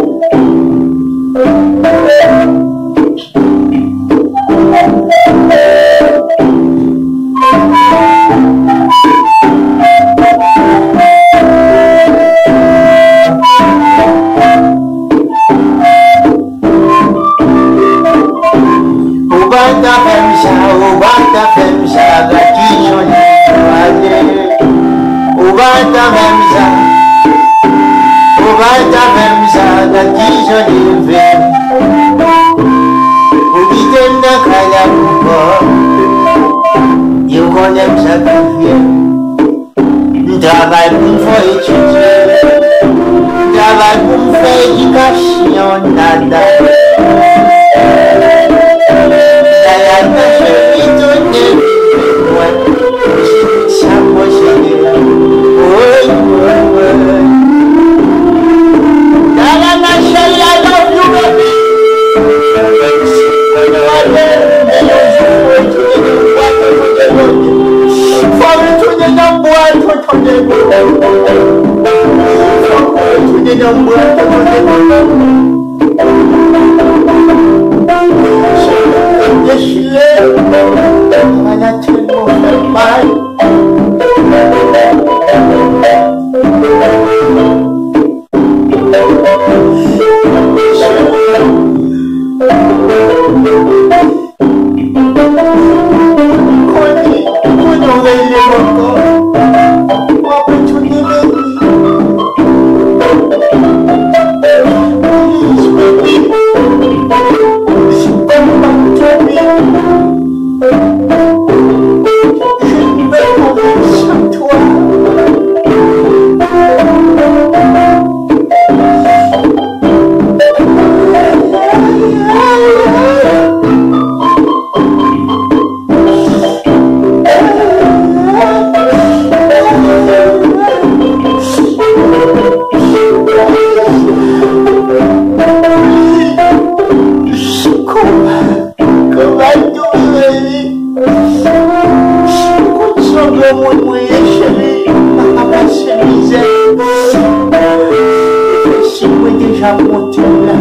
Ou pa ta fè m sa, ou pa ta fè m sa, gad kijan li ale. Ou pa ta fè m sa, ou pa ta fè m sa, gad kijan li leve. Ou kite m nan kay la pou kò, yo konnen m sakrifye. M travay pou m fè etidye. M travay pou m fè edikasyon nada. Dayana cheri tounen vin jwenn mwen. Ou se tout sa m posede. Woy, woy, woy. Dayana cheri, I love you, baby. Fò retounen nan bwa, tonton Debo. Fò retounen nan bwa, tonton Debo. Dechire. Mwen a tèlman fè mal. Kòman, kòman nou rele? Ou konn jan granmoun mwen ye, cheri, m pa ka pase mizè. Si mwen deja monte la.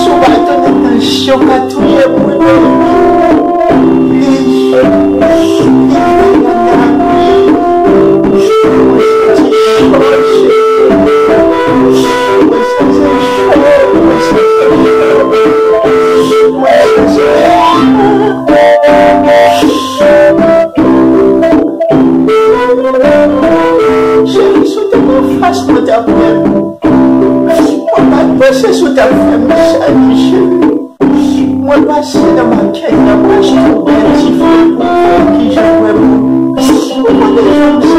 Si w pa tande tansyon ka touye moun, baby. Please. Cheri, si w te anfas mwen, t ap wè m. Mwen pa t panse si w t ap fè m sa, Michel. Mwen pase nan makèt la, mwen achte yon bèl ti flè pou ou, ki jan mwen bon. Ou pa bezwen m